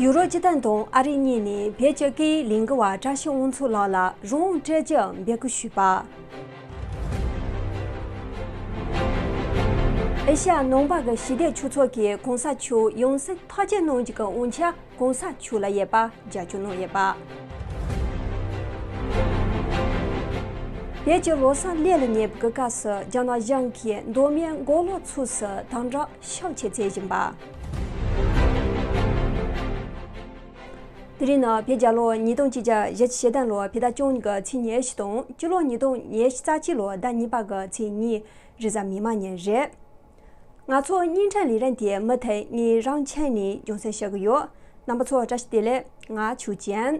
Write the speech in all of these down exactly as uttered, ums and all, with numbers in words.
ཡུ་རོབ་སྤྱི་བདག་དང་ཨ་རི་གཉིས་ནས་བོད་ཀྱི་སྐད་ཡིག་ལས་འགུལ་བ་བཀྲ་ཤིས་དབང་ཚོགས་ལགས་ལ་རང་དབང་སྤྲད་རྒྱུ་འབོད་སྐུལ་ཞུས་པ། ཨེ་ཤ་ཡ་ནང་པ་གི་ཞི་བདེ་ཆོས་ཚོགས་ཀྱིས་གོང་ས་མཆོག་ཡང་སེ་ཐག་བཅད་གནང་རྒྱུ་གི་དབང་ཆ་གོང་ས་མཆོག་ལ་ཡོད་པ་རྒྱབ་སྐྱོར་གནང་ཡོད་པ། བོད་ཀྱི་ལོ་གསར་སླེབས་ལ་ཉེ་བའི་སྐབས་སུ་རྒྱ་ནག་གཞུང་གིས་མདོ་སྨད་མགོ་ལོག་ཚོ་སུ་དམ་དྲག་ཤུགས་ཆེ་བྱེད་བཞིན་པ། དེ་རིང་ནི་བོད་རྒྱལ་ལོ་ཉིས་སྟོང་ཆིག་བརྒྱ་བཞི་བཅུ་ཞེ་བདུན་ལོ་བོད་ཟླ་བཅུ་གཉིས་ཀྱི་ཚེས་ཉེར་བཞི་དང་སྤྱི་ལོ་ཉིས་སྟོང་ཉེར་གཅིག་ལོ་ཟླ་གཉིས་པ་གི་ཚེས་གཉིས་རེས་གཟའ་མིག་དམར་ཉིན་རེད། ང་ཚོ་བརྙན་འཕྲིན་ལས་རིམ་དེ་མུ་མཐུད་ངས་རང་ཆས་ནས་རྒྱང་སྲིང་ཞུ་གི་ཡོད། རྣམ་པ་ཚོ་བཀྲ་ཤིས་བདེ་ལེགས། ང་ཆོས་ཅན།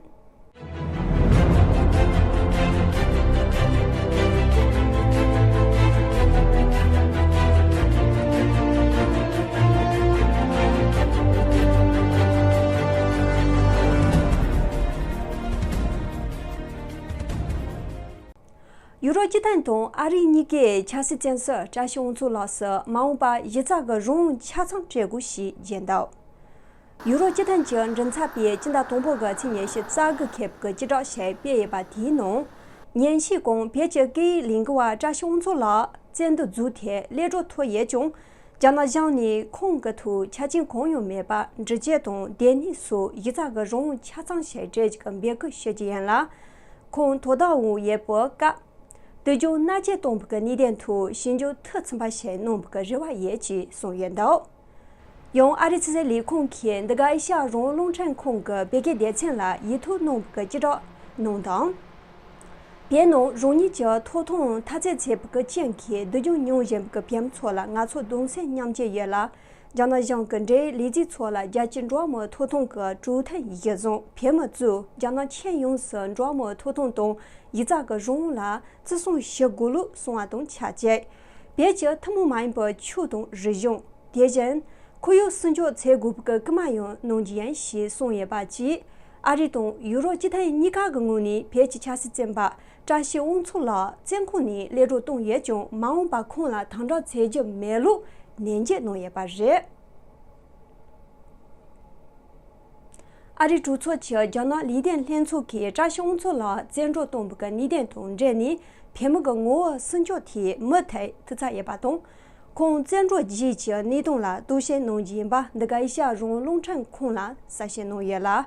ཡུ་རོབ་སྤྱི་བདག་དང་ཨ་རི་གཉིས་ཀས་ཆབ་སྲིད་བཙོན་ཟུར་བཀྲ་ཤིས་དབང་ཚོགས་ལགས་སུ་མ་འོངས་པར་གཞི་རྩ་གི་རང་དབང་ཆ་ཚང་སྤྲད་དགོས་ཞེས་བརྗོད་འདུག་ཡུ་རོབ་སྤྱི་བདག་གི་མགྲིན་ཚབ་པས་སྤྱི་ཟླ་དང་པོ་གི་ཚེས་ཉི་ཤུ་རྩ་དགུ་ཁེབས་ཀྱི་སྤྱི་བསྒྲགས་ཞིག་སྤེལ་ཡོད་པ་དེའི་ནང་། ཉིན་ཤས་གོང་བོད་ཀྱི་སྐད་ཡིག་ལས་འགུལ་བ་བཀྲ་ཤིས་དབང་ཚོགས་ལགས་བཙོན་དུ་འཛུལ་ཐད་གློད་གྲོལ་ཐོབ་ཡོད་ཀྱང་། རྒྱ་ནག་གཞུང་ནས་ཁོང་གི་ཐོག་ཆ་རྐྱེན་གང་ཡང་མེད་པར་འདྲི་གཅོད་དང་སྡོད་གནས་སོགས་གཞི་རྩ་གི་རང་དབང་ཆ་ཚང་ཞིག་སྤྲད་རྒྱུ་གི་འབོད་སྐུལ་ཞུ་རྒྱུ་ཡིན་ལ། ཁོང་དོ་བདག་འོག་ཡོད་པའི་སྐབས། སྡུག་སྦྱོང་མནར་གཅོད་གཏོང་བའི་གནད་དོན་ཐོག་ཞིབ་འཇུག་མཐའ་ཚུད་པ་ཞིག་གནང་བའི་རེ་བ་ཡོད་ཅེས་གསུངས་ཡོད་འདུག་ཡང་ཨ་རིའི་ཕྱི་སྲིད་ལས་ཁུངས་ཀྱིས་འདི་ག་ཨེ་ཤ་ཡ་རང་དབང་རླུང་འཕྲིན་ཁང་གི་བོད་སྐད་སྡེ་ཚན་ལ་ཡིག་ཐོག་གནང་བའི་སྤྱི་བསྒྲགས་ནང་དང་། བོད་ནང་རང་ཉིད་ཀྱི་ཐོབ་ཐང་འཐབ་རྩོད་བྱེད་པའི་རྐྱེན་གྱིས་སྡུག་སྦྱོང་མྱོང་བཞིན་པའི་བོད་མི་ཚོ་ལ་ང་ཚོ་གདུང་སེམས་མཉམ་སྐྱེད་ཡོད་ལ། རྒྱ་ནག་གཞུང་གི་འབྲེལ་ཡོད་ལས་བྱེད་ཚོ་ལ་རྒྱལ་སྤྱིའི་འགྲོ་བ་མིའི་ཐོབ་ཐང་གི་གྲོས་མཐུན་གཞིར་བཟུང་བོད་མི་ཚོས་རྒྱ་ནག་ཁྱོན་ཡོངས་སུ་འགྲོ་བ་མིའི་ཐོབ་ཐང་དང་གཞི་རྩ་གི་རང་དབང་ལ་བརྩི་སྲུང་ཞུ་དགོས་ལུགས་གསུངས་པ་དང་ཆབས་ཅིག་བོད་ཀྱི་ཐུན་མོང་མ་ཡིན་པའི་ཆོས་དང་རིག་གཞུང་། དེ་བཞིན་ཁོར་ཡུག་སྲུང་སྐྱོབ་བྱེད་དགོས་པའི་སྐུལ་མ་ཡང་གནང་རྒྱུ་ཡིན་ཞེས་གསུངས་ཡོད་པ་བཅས། ཨ་རི་དང་ཡུ་རོབ་སྤྱི་བདག་གཉིས་ཀ་གི་ངོས་ནས་བོད་ཀྱི་ཆབ་སྲིད་བཙོན་པ་བཀྲ་ཤིས་དབང་ཚོགས་ལགས་བཙོན་ཁང་ནས་གློད་གྲོལ་བཏང་ཡོད་ཀྱང་མ་འོངས་པར་ཁོང་ལ་དམ་དྲག་བྱེད་རྒྱུ་མེད་ལུགས་ནན་བརྗོད་གནང་ཡོད་པ་རེད། ཨ་རིའི་གྲོས་ཚོགས་ཀྱི་རྒྱ་ནག་ལས་དོན་ལྷན་ཚོགས་ཀྱིས་བཀྲ་ཤིས་དབང་ཚོགས་ལགས་བཙོན་གྲོལ་བཏང་བའི་གནད་དོན་དང་འབྲེལ་ནས་བོད་མི་གི་ངོ་བོ་སྲུང་སྐྱོབ་ཐད་མུ་མཐུད་ཐུགས་འཚབ་ཡོད་པ་དང་། ཁོང་བཙོན་གྲོལ་རྗེས་ཀྱི་གནས་སྟངས་ལ་རྟོག་ཞིབ་གནང་རྒྱུ་ཡིན་པ་འདི་ག་ཨེ་ཤ་ཡ་རང་དབང་རླུང་འཕྲིན་ཁང་ལ་གསལ་བཤད་གནང་ཡོད་ལ།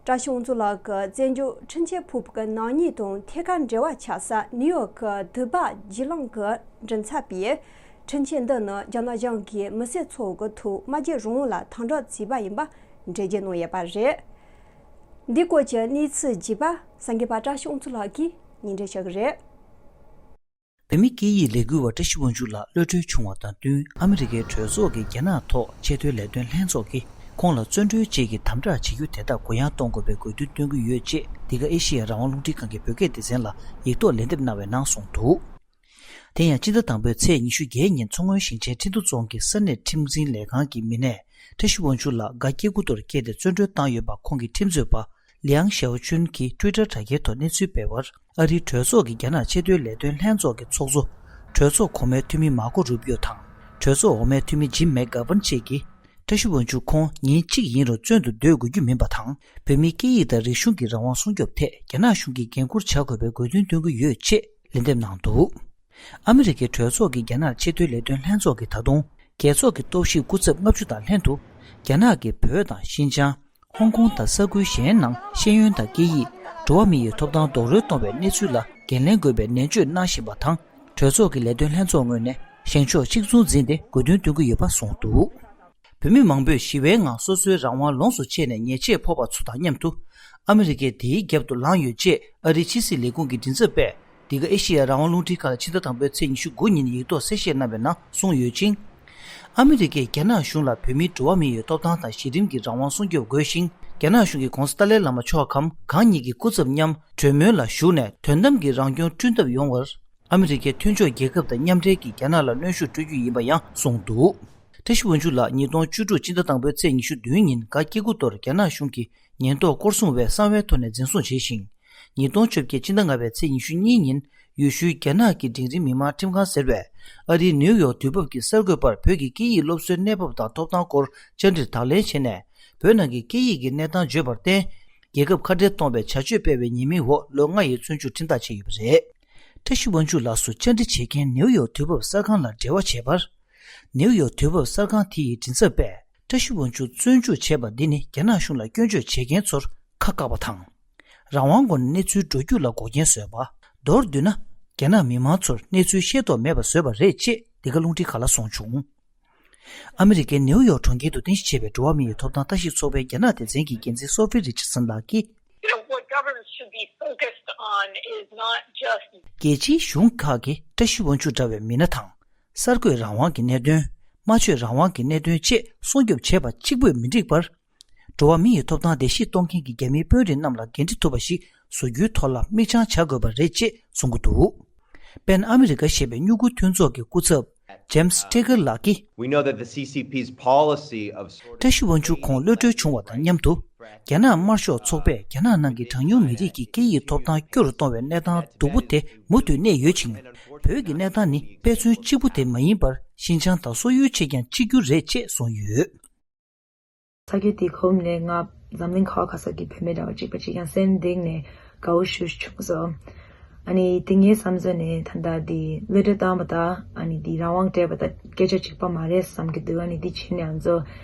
བཀྲ་ཤིས་དབང་ཚོགས་ལགས་ཀྱི་བཙོན་འཇུག་ཁྲིམས་ཆད་ཕོག་པའི་ནག་ཉེས་དང་ཐད་ཀར་འབྲེལ་བ་ཆགས་ས་ནིའུ་ཡོག་གི་དུས་བབ་བརྒྱུད་ལམ་གྱི་མགྲིན་ཚབ་པས། ཁྲིམས་ཆད་འདི་ནི་རྒྱ་ནག་གཞུང་གིས་མི་སེར་ཚོ་གི་ཐོག་སྨྲ་བརྗོད་རང་དབང་ལ་དམ་དྲག་བྱས་པ་ཡིན་པ་འགྲེལ་བརྗོད་གནང་ཡོད་པ་རེད། འདི་སྐོར་གྱི་གནས་ཚུལ་རྒྱས་པ་གསར་འགོད་པ་བཀྲ་ཤིས་དབང་ཚོགས་ལགས་ཀྱིས་སྙན་སྒྲོན་ཞུ་གི་རེད། བོད་མིའི་སྐད་ཡིག་ལས་འགུལ་བ་བཀྲ་ཤིས་དབང་ཕྱུག་ལགས་གློད་གྲོལ་བྱུང་བ་དང་བསྟུན། ཨ་མི་རི་ཀའི་གྲོས་ཚོགས་ཀྱི་རྒྱ་ནག་ཐོག་ཆེས་མཐོའི་ལས་དོན་ལྷན་ཚོགས་ཀྱིས་ཁོང་ལ་བཙོན་གྲོལ་བཅས་ཀྱི་དམ་དྲག་བྱེད་རྒྱུ་དེ་དག་གུ་ཡངས་གཏོང་དགོས་པའི་དགོས་འདུན་བཏོན་གྱི་ཡོད་ཅེས་འདི་ག་ཨེ་ཤེ་ཡ་རང་དབང་རླུང་འཕྲིན་ཁང་གི་བོད་སྐད་སྡེ་ཚན་ལ་ཡིག་ཐོག་ལན་འདེབས་གནང་བའི་ནང་གསུངས་འདུག་དེ་ཡང་སྤྱི་ཟླ་དང་པོའི་ཚེས་ཉི་ཤུ་བརྒྱད་ཉིན་མཚོ་སྔོན་ཞིང་ཆེན་ཁྲིན་ཏུ་རྫོང་གི་ས་གནས་ཁྲིམས་འཛིན་ལས་ཁང་གི་མི་སྣས་བཀྲ་ཤིས་དབང་ཕྱུག་ལགས་སྒ་སྐྱེ་དགུ་ཐོར་བསྐྱལ་ཏེ་བཙོན་གྲོལ་བཏང་ཡོད་པ་ཁོང་གི་ཁྲིམས་རྩོད་པ་ལིའང་ཞའོ་ཅུན་གྱིས་ཊུའི་ཊར་དྲ་རྒྱའི་ཐོག་གནས་ཚུལ་སྤེལ་བར། ཨ་རིའི་གྲོས་ཚོགས་ཀྱི་རྒྱ་ནག་ཆེས་མཐོའི་ལས་དོན་ལྷན་ཚོགས་ཀྱི་ཚོགས་གཙོ་གྲོས་ཚོགས་གོང་མའི་འཐུས་མི་མར་ཀོ་རུ་པིའོ་དང་། གྲོས་ཚོགས་འོག་མའི་འཐུས་མི་ཇིམ་མེག་གྷ་ཝན་བཅས་ཀྱིས། བཀྲ་ཤིས་དབང་ཕྱུག་ཁོང་ཉིན་གཅིག་ཡིན་རུང་བཙོན་དུ་སྡོད་དགོས་རྒྱུ་མིན་པ་དང་། བོད་མིའི་སྐད་ཡིག་དང་རིག་གཞུང་གི་རང་དབང་སྲུང་སྐྱོབ་ཐད་རྒྱ་ནག་གཞུང་གིས་འགན་འཁུར་བྱ་དགོས་པའི་དགོས་འདུན་བཏོན་གྱི་ཡོད་ཅེས་ལན་འདེབས་གནང་འདུག་ཨ་མི་རི་ཀའི་གྲོས་ཚོགས་ཀྱི་རྒྱ་ནག་ཆེས་མཐོའི་ལས་དོན་ལྷན་ཚོགས་ཀྱིས་ད་དུང་། རྒྱལ་ཚོགས་ཀྱི་རྟོག་ཞིབ་སྐུ་ཚབ་ལྔ་བཅུ་དང་ལྷན་དུ། རྒྱ་ནག་གིས་བོད་དང་ཤིན་ཅང་། ཧོང་ཀོང་དང་ས་ཁུལ་གཞན་ནང་ཤེས་ཡོན་དང་སྐད་ཡིག་འགྲོ་བ་མི་ཡི་ཐོབ་ཐང་རྡོག་རོལ་གཏོང་བའི་གནས་ཚུལ་ལ་འགན་ལེན་དགོས་པའི་ནན་བརྗོད་གནང་བཞིན་པ་དང་། གྲོས་ཚོགས་ཀྱི་ལས་དོན་ལྷན་ཚོགས་ངོས་ནས་བཞེངས་ཕྱོགས་གཅིག་མཚུངས་འཛིན་ཏེ་དགོས་འདུན་བཏོན་གྱི་ཡོད་པ་གསུངས་འདུག་བོད་མི་མང་པོས་ཞི་བའི་ངང་སོ་སོའི་རང་དབང་ལོངས་སུ་སྤྱད་ནས་ཉེས་ཆད་ཕོག་པ་ཚོ་དང་མཉམ་དུ། ཨ་མི་རི་ཀས་དེའི་རྒྱབ་ཏུ་ལངས་ཡོད་ཅེས་ཨ་རིའི་ཕྱི་སྲིད་ལས་ཁུངས་ཀྱི་མགྲིན་ཚབ་པས། འདི་ག་ཨེ་ཤེ་ཡ་རང་དབང་རླུང་འཕྲིན་ཁང་ལ་ཕྱི་ཟླ་དང་པོའི་ཚེས་ཉི་ཤུ་དགུ་ཉིན་ཡིག་ཐོག་གསལ་བཤད་གནང་བའི་ནང་གསུངས་ཡོད་ཅིང་། ཨ་མི་རི་ཀས་རྒྱ་ནག་གཞུང་ལ་བོད་མིའི་འགྲོ་བ་མི་ཡི་ཐོབ་ཐང་དང་གཞི་རིམ་གྱི་རང་དབང་སྲུང་སྐྱོབ་དགོས་ཤིང་། རྒྱ་ནག་གཞུང་གིས་༧གོང་ས་ཏཱ་ལའི་བླ་མ་མཆོག་གམ་གང་ཉིད་ཀྱི་སྐུ་ཚབ་མཉམ་གྲོས་མོལ་ལ་ཞུགས་ནས་དོན་དམ་གྱི་རང་སྐྱོང་བསྐྲུན་ཐབས་ཡོང་བར། ཨ་མི་རི་ཀའི་མཐུན་ཕྱོགས་རྒྱལ་ཁབ་དང་མཉམ་འབྲེལ་གྱིས་རྒྱ་ནག་ལ་གནོན་ཤུགས་སྤྲོད་རྒྱུ་ཡིན་པ་ཡང་གསུངས་འདུག་བཀྲ་ཤིས་དབང་ཕྱུག་ལགས་ཉིས་སྟོང་བཅུ་དྲུག་སྤྱི་ཟླ་དང་པོའི་ཚེས་ཉི་ཤུ་བདུན་ཉིན་སྒ་སྐྱེ་རྒུ་མདོར་རྒྱ་ནག་གཞུང་གིས་ཉེན་རྟོག་སྐོར་སྲུང་བས་གསང་བའི་ཐོག་ནས་འཛིན་བཟུང་བྱས་ཤིང་། ཉིས་སྟོང་བཅོ་བརྒྱད་སྤྱི་ཟླ་ལྔ་པའི་ཚེས་ཉི་ཤུ་གཉིས་ཉིན་ཡུལ་ཤུལ་རྒྱ་ནག་གི་འབྲིང་རིམ་མི་མང་ཁྲིམས་ཁང་ཟེར་བས་ཨ་རིའི་ནིའུ་ཡོག་དུས་བབ་ཀྱི་གསར་འགོད་པར་བོད་ཀྱི་སྐད་ཡིག་སློབ་གསོའི་གནས་བབ་དང་ཐོབ་ཐང་སྐོར་བཅར་འདྲིར་བདག་ལེན་བྱས་ནས། བོད་ནང་གི་སྐད་ཡིག་གི་གནས་སྟངས་བརྗོད་པར་བརྟེན། རྒྱལ་ཁབ་ཁ་བྲལ་གཏོང་བའི་བྱ་སྤྱོད་སྤེལ་བའི་ཉེས་མིང་འོག་ལོ་ལྔ་ཡི་བཙོན་འཇུག་ཁྲིམས་ཐག་བཅད་ཡོད་པ་རེད། བཀྲ་ཤིས་དབང་ཕྱུག་ལགས་སུ་བཅར་འདྲི་བྱེད་མཁན་ནེའུ་ཡོག་དུས་བབ་གསར་ཁང་ལ་འབྲེལ་བ་བྱས་པར། ནེའུ་ཡོག་དུས་བབ་གསར་ཁང་དེ་ཡི་མགྲིན་ཚབ་པས་བཀྲ་ཤིས་དབང་ཕྱུག་བཙོན་འཇུག་བྱས་པ་འདི་ནི་རྒྱ་ནག་གཞུང་ལ་སྐྱོན་བརྗོད་བྱེད་མཁན་ཚོར་ཁ་བཀག་པ་དང་། རང་དབང་སྒོ་ནས་གནས་ཚུལ་འགྲོ་རྒྱུགས་ལ་འགོག་རྐྱེན་བཟོས་པ། མདོར་བསྡུས་ན། རྒྱ་ནག་མི་མང་ཚོར་གནས་ཚུལ་ཤེས་རྟོགས་མེད་པ་བཟོས་པ་རེད་ཅེས་འདི་ག་རླུང་འཕྲིན་ཁང་ལ་གསུངས་བྱུང་། ཨ་མི་རི་ཀའི་ནེའུ་ཡོག་གྲོང་ཁྱེར་དུ་རྟེན་གཞི་བྱས་པའི་འགྲོ་བ་མི་ཡི་ཐོབ་ཐང་ལྟ་ཞིབ་ཚོགས་པའི་རྒྱ་ནག་སྡེ་ཚན་གྱི་འགན་འཛིན་སོ་ཕི་རི་ཆར་སན་ལགས་ཀྱིས། You know, what governments should be focused on is not just རྒྱལ་སྤྱིའི་གཞུང་ཁག་གིས་བཀྲ་ཤིས་དབང་ཕྱུག་འདྲ་བའི་མི་སྣ་དང་། གསར་འགོད་རང་དབང་གི་གནད་དོན། སྨྲ་བརྗོད་རང་དབང་གི་གནད་དོན་བཅས་སྲུང་སྐྱོབ་བྱེད་པ་གཅིག་པུས་མི་འགྲིག་པར། འགྲོ་བ་མི་ཡི་ཐོབ་ཐང་བརྡལ་བཤིག་གཏོང་མཁན་གྱི་རྒྱ་མིའི་དཔོན་རིགས་རྣམས་ལ་འགན་འཁྲི་ཐུབ་པ་ཞིག་བཟོ་རྒྱུའི་ཐོག་ལ་མིག་བཅངས་བྱ་དགོས་པ་རེད་ཅེས་གསུང་གི་འདུག་པེན་ཨ་མི་རི་ཀ་ཞེས་པའི་སྨྱུ་གུ་མཐུན་ཚོགས་ཀྱི་སྐུ་ཚབ་ཇེམ་སི་ཁྲེ་ཀར་ལགས་ཀྱིས། We know that the C C P's policy of བཀྲ་ཤིས་དབང་ཕྱུག་ཁོང་གློད་གྲོལ་བྱུང་བ་དང་མཉམ་དུ། རྒྱ་ནག་དམར་ཤོག་ཚོགས་པས་རྒྱ་ནག་ནང་གི་གྲངས་ཉུང་མི་རིགས་ཀྱི་སྐད་ཡིག་ཐོབ་ཐང་སྐྱོ་རུ་གཏོང་བའི་གནས་སྟངས་སྡུག་པོ་དེ་མུ་མཐུད་གནས་ཡོད་ཅིང་། བོད་ཀྱི་གནས་སྟངས་ནི་དཔེ་མཚོན་གཅིག་པུ་དེ་མ་ཡིན་པར་ཤིན་ཅང་དང་སོག་ཡུལ་ཆེད་ཀྱང་གཅིག་གྱུར་རེད་ཅེས་གསུངས་ཡོད། ས་ཁུལ་དེའི་གོང་ནས་ང་འཛམ་གླིང་ག་བ་ག་ས་གི་བུད་མེད་འདྲ་བ་གཅིག་པ་གཅིག་ཡང་སེམས་གཏིང་ནས་དགའ་བོ་ཞེ་པོ་བྱུང་སོང་། ཨ་ནི་དེ་ངའི་བསམ་ཚུལ་ནས་ད་ལྟ་དེ་གློད་གྲོལ་བཏང་བ་དང་ཨ་ནི་དེ་རང་དབང་སྤྲད་པ་དང་སྐད་ཆ་གཅིག་པ་མ་རེད་བསམ་གྱི་འདུག་ཨ་ནི་དེ་བྱས་ནས་ང་ཚོ་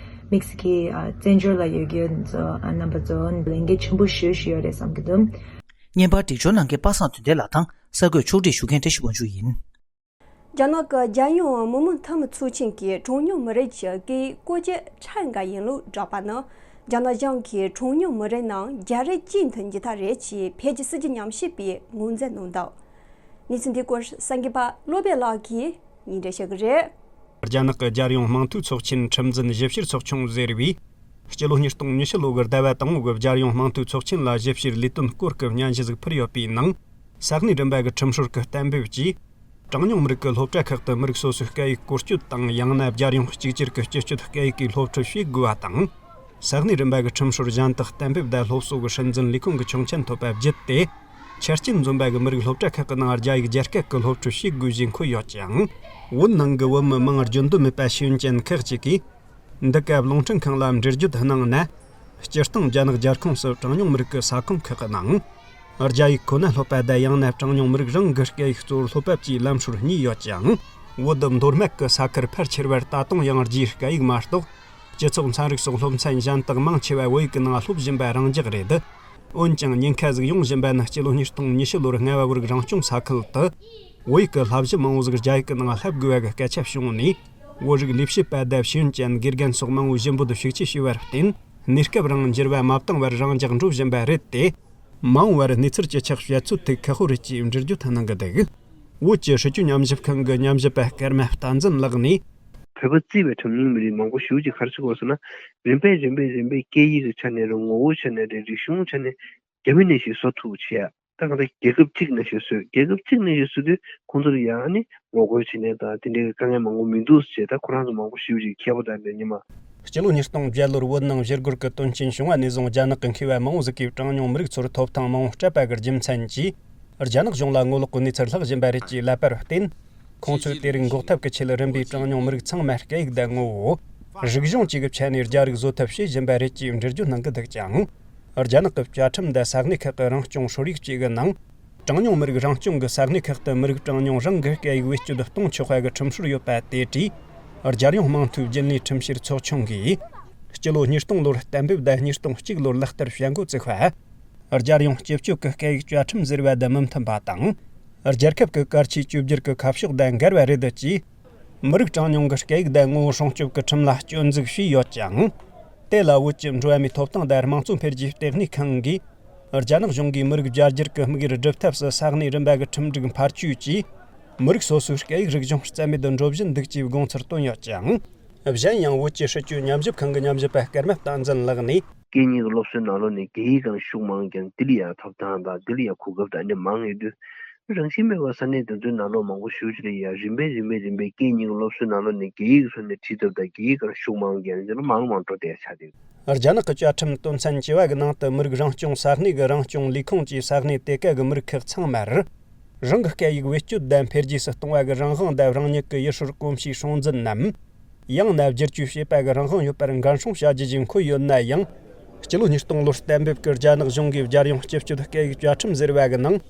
དམིགས་བསལ་གྱི་ཨ་བཙན་བྱོལ་ལ་ཡོད་མཁན་ཚོ་ཨ་རྣམ་པ་ཚོ་ལས་འགན་ཆེན་པོ་ཞེ་པོ་ཞིག་ཡོད་རེད་བསམ་གྱི་འདུག་བརྙན་པར་སྒྲིག་སྦྱོར་གནང་མཁན་པ་སངས་དོན་ལྡན་ལགས་དང་གསར་འགོད་ཕྱོགས་སྒྲིག་ཞུ་མཁན་བཀྲ་ཤིས་དབང་ཕྱུག་ཡིན། རྒྱ་ནག་གི་རྒྱལ་ཡོངས་མི་དམངས་འཐུས་མི་ཚོགས་ཆེན་གྱིས་གྲངས་ཉུང་མི་རིགས་ཀྱི་སྐད་ཡིག་བཀོལ་སྤྱོད་ཁྲལ་འགལ་ཡིན་ལུགས་བསྒྲགས་པ་ནི། རྒྱ་ནག་གཞུང་གིས་གྲངས་ཉུང་མི་རིགས་རྣམས་རྒྱ་རིགས་གཅིག་མཐུན་རྒྱུ་དག་རེད་ཅེས་འཕེལ་རྒྱས་སྲིད་ཇུས་ཉམས་ཞིབ་པས་ངོས་འཛིན་གནང་འདུག་གནས་ཚུལ་འདིའི་སྐོར་གསར་འགོད་པ་བློ་བྷེ་ལགས་ཀྱིས་སྙན་སྒྲོན་ཞུ་གི་རེད། རྒྱ་ནག་གི་རྒྱལ་ཡོངས་དམངས་འཐུས་ཚོགས་ཆེན་ཁྲིམས་འཛིན་ཞིབ་བཤེར་ཚོགས་ཆུང་ཟེར་བས། སྤྱི་ལོ་ཉིས་སྟོང་ཉི་ཤུ་ལོ་གི་ཟླ་བ་དང་པོ་གི་རྒྱལ་ཡོངས་དམངས་འཐུས་ཚོགས་ཆེན་ལ་ཞིབ་བཤེར་ལས་དོན་སྐོར་གྱི་སྙན་ཞུ་ཞིག་ཕུལ་ཡོད་པའི་ནང་། ས་གནས་རིམ་པ་གི་ཁྲིམས་སྲོལ་གྱི་གཏན་འབེབས་ཀྱིས། གྲངས་ཉུང་མི་རིགས་ཀྱི་སློབ་གྲྭ་ཁག་ཏུ་མི་རིགས་སོ་སོའི་སྐད་ཡིག་བཀོལ་སྤྱོད་དང་། ཡང་ན་རྒྱལ་ཡོངས་གཅིག་གྱུར་གྱི་སྤྱི་སྤྱོད་སྐད་ཡིག་གིས་སློབ་ཁྲིད་བྱེད་དགོས་པ་དང་། ས་གནས་རིམ་པ་གི་ཁྲིམས་སྲོལ་གཞན་དག་གཏན་འབེབས་དང་སློབ་གསོ་གི་སྲིད་འཛིན་ལས་ཁུངས་ཀྱི་ཆོག་མཆན་ཐོབ་པ་བརྒྱུད་དེ། ཆ་རྐྱེན་འཛོམས་པ་གི་མི་རིགས་སློབ་གྲྭ་ཁག་གི་ནང་རྒྱ་ཡིག་རྒྱ་སྐད་ཀྱི་སློབ་ཁྲིད་བྱེད་དགོས་ཞེས་འཁོད་ཡོད་ཅིང་། བོད་ནང་གི་བོད་མི་མང་རྒྱུན་དུ་མེད་པ་ཤེས་ཡོན་ཅན་ཁག་ཅིག་གིས། འདི་ག་རླུང་འཕྲིན་ཁང་ལ་འགྲེལ་བརྗོད་གནང་ན། སྤྱིར་བཏང་རྒྱ་ནག་རྒྱལ་ཁོངས་སུ་གྲངས་ཉུང་མི་རིགས་ཀྱི་ས་ཁོངས་ཁག་གི་ནང་། རྒྱ་ཡིག་ཁོ་ན་སློབ་པ་དང་ཡང་ན་གྲངས་ཉུང་མི་རིགས་རང་གི་སྐད་ཡིག་གཙོ་བོར་སློབ་པ་བཅས་ལམ་སྲོལ་གཉིས་ཡོད་ཅིང་། བོད་དུ་མདོ་སྨད་ཀྱི་ས་ཁུལ་ཕལ་ཆེ་བར་ད་དུང་ཡང་རྒྱའི་སྐད་ཡིག་མ་གཏོགས། སྤྱི་ཚོགས་ཚན་རིག་སོགས་སློབ་ཚན་གཞན་དག་མང་ཆེ་བ་བོད་ཡིག་གི་ནང་སློབ་བཞིན་པ་རང་འཇགས་རེད། འོན་ཀྱང་ཉེན་ཁ་ཟིག་ཡོང་བཞིན་པ་ནི་སྤྱི་ལོ་ཉིས་སྟོང་ཉི་ཤུ་ལོར་རྔ་བ་བོད་རིགས་རང་སྐྱོང་ས་ཁུལ་དུ། བོད་ཡིག་གི་བསླབ་གཞི་མང་བོ་ཟིག་རྒྱ་ཡིག་གི་ནང་བསླབ་དགོས་པ་གི་སྐད་ཆ་བྱུང་ནས། བོད་རིགས་ལས་བྱེད་པ་དང་ཤེས་ཡོན་ཅན་དགེ་རྒན་སོགས་མང་བོ་ཞུ་འབོད་ཤུགས་ཆེ་བྱས་པར་བརྟེན། གནས་སྐབས་རིང་འགྱུར་བ་མ་བཏང་བར་རང་འཇགས་འགྲོ་བཞིན་པ་རེད་དེ། མ་འོངས་པར་གནས་ཚུལ་ཇེ་ཆག་བྱེད་ཚོད་ཐིག་ཁག་པོ་རེད་ཅེས་འགྲེལ་བརྗོད་གནང་གི་འདུག་བོད་ཀྱི་སྲིད་བྱུས་ཉམས་ཞིབ་ཁང་གི་ཉམས་ཞིབ་པ་སྐར་མ་བསྟན་འཛིན་ལགས་ནས། བོད་པ་བརྩིས་པའི་གྲངས་ཉུང་མི་རིགས་མང་པོ་ཞེ་པོ་ཅིག་ག་རེ་བྱེད་དགོས་ཟེར་ན། རིམ་པས་རིམ་པས་རིམ་པས་སྐད་ཡིག་གི་ཆ་ནས་རེད། ངོ་བོའི་ཆ་ནས་རེད། རིག་གཞུང་ཆ་ནས་རྒྱ་མི་ནང་བཞིན་བཟོ་ཐུབ་བྱེད་ཡ། ད་གང་ལྟར་རྒྱལ་ཁབ་གཅིག་ནང་བཞིན་བཟོས། རྒྱལ་ཁབ་གཅིག་ནང་བཞིན་བཟོས་དུས་ཁོང་ཚོར་ཡང་ནི་ངོ་རྒོལ་བྱེད་མཁན་དང་དེ་འདྲའི་དཀའ་ངལ་མང་པོ་མི་འདུག་ཟེར། ད་ཁོ་རང་ཚོ་མང་པོ་ཞེ་པོ་ཅིག་མཁས་པོ་དང་འདྲ་ཉི་མ། སྤྱི་ལོ་ཉིས་སྟོང་བརྒྱད་ལོར་བོད་ནང་བཞུར་རྒོལ་གྱི་དོན་རྐྱེན་བྱུང་བ་ནས་བཟུང་། རྒྱ་ནག་གི་མཁས་པ་མང་བོ་ཟིག་གིས་གྲངས་ཉུང་མི་རིགས་ཚོར་ཐོབ་ཐང་མང་བོ་སྤྲད་པ་གི་རྒྱུ་མཚན་གྱིས། རྒྱ་ནག་གཞུང་ལ་ངོ་ལོག་གི་གནས་ཚུལ་ལྷག་བཞིན་པ་རེད་ཅེས་ལབ་པར་བརྟེན། ཁོང་ཚོས་དེ་རིགས་འགོག་ཐབས་ཀྱི་ཆེད། རིམ་པས་གྲངས་ཉུང་མི་རིགས་ཚང་མར་སྐད་ཡིག་དང་ངོ་བོ། རིག་གཞུང་བཅས་ཀྱི་ཆ་ནས་རྒྱ་རིགས་བཟོ་ཐབས་བྱེད་བཞིན་པ་རེད་ཅེས་འགྲེལ་བརྗོད་གནང་གི་འདུག་ཅིང་། རྒྱ་ནག་གི་བཅའ་ཁྲིམས་དང་ས་གནས་ཁག་གི་རང་སྐྱོང་སྲོལ་ཡིག་བཅས་ཀྱི་ནང་། གྲངས་ཉུང་མི་རིགས་རང་སྐྱོང་གི་ས་གནས་ཁག་ཏུ་མི་རིགས་གྲངས་ཉུང་རང་གི་སྐད་ཡིག་བེད་སྤྱོད་གཏོང་ཆོག་པ་གི་ཁྲིམས་སྲོལ་ཡོད་པ་དེ་གྲས། རྒྱལ་ཡོངས་དམངས་འཐུས་རྒྱུན་ལས་ཁྲིམས་བཤེར་ཚོགས་ཆུང་གིས། སྤྱི་ལོ་ཉིས་སྟོང་ལོར་གཏན་འབེབས་དང་ཉིས་སྟོང་གཅིག་ལོར་ལག་བསྟར་བྱ་འགོ་བཙུགས་པ། རྒྱལ་ཡོངས་སྤྱི་སྤྱོད་ཀྱི་སྐད་ཡིག་བཅའ་ཁྲིམས་ཟེར་བ་དང་མི་མཐུན་པ་དང་། རྒྱལ་ཁབ་ཀྱི་གལ་ཆེའི་བཅོས་བསྒྱུར་གྱི་ཁ་ཕྱོགས་དང་འགལ་བ་རེད་ཅེས། མི་རིགས་གྲངས་ཉུང་གི་སྐད་ཡིག་དང་ངོ་བོ་སྲུང་སྐྱོབ་ཀྱི་ཁྲིམས་ལ་སྐྱོན་འཛུགས་བྱས་ཡོད་ཅིང་། དེ་ལ་བོད་ཀྱི་འགྲོ་བ་མིའི་ཐོབ་ཐང་དང་དམངས་གཙོ་འཕེལ་རྒྱས་ལྟེ་གནས་ཁང་གིས། རྒྱ་ནག་གཞུང་གིས་མི་རིགས་བརྒྱ་འགྱུར་གྱི་དམིགས་ཡུལ་སྒྲུབ་ཐབས་སུ་ས་གནས་རིམ་པ་གི་ཁྲིམས་སྒྲིག་འཕར་སྐྱོད་ཀྱིས། མི་རིགས་སོ་སོའི་སྐད་ཡིག་རིག་གཞུང་རྩ་མེད་དུ་འགྲོ་བཞིན་འདུག་ཅེས་དགོངས་ཚུལ་བཏོན་ཡོད་ཅིང་། གཞན་ཡང་བོད་ཀྱི་སྲིད་བྱུས་ཉམས་ཞིབ་ཁང་གི་ཉམས་ཞིབ་པ་སྐར་མ་བསྟན་འཛིན་ལགས་ནས། སྐད་གཉིས་ཀྱི་སློབ་གསོའི་ནང་ལོགས་ནས་སྐད་ཡིག་གང་ཤུགས་མང་ཀྱང་། དེ་ལ་ཡང་ཐོབ་ཐང་དང་དེ་ལ་ཡང་གོ་སྐབས་དང་འདི་མང་ཡོད་དུས། རང་བཞིན་མེད་པར་ས་གནས་དེ་ཚོའི་ནང་ལོགས་མང་པོ་ཞེ་པོ་ཅིག་ལ་ཡང་རིམ་པས་རིམ་པས་རིམ་པས་སྐད་གཉིས་ཀྱི་སློབ་གསོའི་ནང་ལོགས་ནས་སྐད་ཡིག་གི་ཐོག་ནས་ཁྲིད་ཐབས་དང་། སྐད་ཡིག་གང་ཤུགས་མང་ཀྱང་འདི་ལ་མང་རུ་མང་རུ་འགྲོ་བསྡད་ཆགས་འདུག་རྒྱ་ནག་གི་བཅའ་ཁྲིམས་དོན་ཚན་བཅུ་བ་གི་ནང་དུ་མི་རིགས་རང་སྐྱོང་ས་གནས་ཀྱི་རང་སྐྱོང་ལས་ཁུངས་ཀྱིས་ས་གནས་དེ་ག་གི་མི་རིགས་ཁག་ཚང་མར། རང་གི་སྐད་ཡིག་བེད་སྤྱོད་དང་འཕེལ་རྒྱས་སུ་གཏོང་བ་གི་རང་དབང་དང་རང་ཉིད་ཀྱི་ཡུལ་སྲོལ་གོམས་གཤིས་སྲུང་འཛིན་ནམ། ཡང་ན་བསྒྱུར་བཅོས་བྱེད་པ་གི་རང་དབང་ཡོད་པར་འགན་སྲུང་བྱ་རྒྱུ་ཞིག་འཁོད་ཡོད་ན་ཡང་། སྤྱི་ལོ་ཉིས་སྟོང་ལོར་གཏན་འབེབས་ཀྱི་རྒྱ་ནག་གཞུང་གིས་རྒྱལ་ཡོངས་སྤྱི་སྤྱོད་སྐད་ཡིག་བཅའ་ཁྲིམས་ཟེར་བ་གི་ནང་།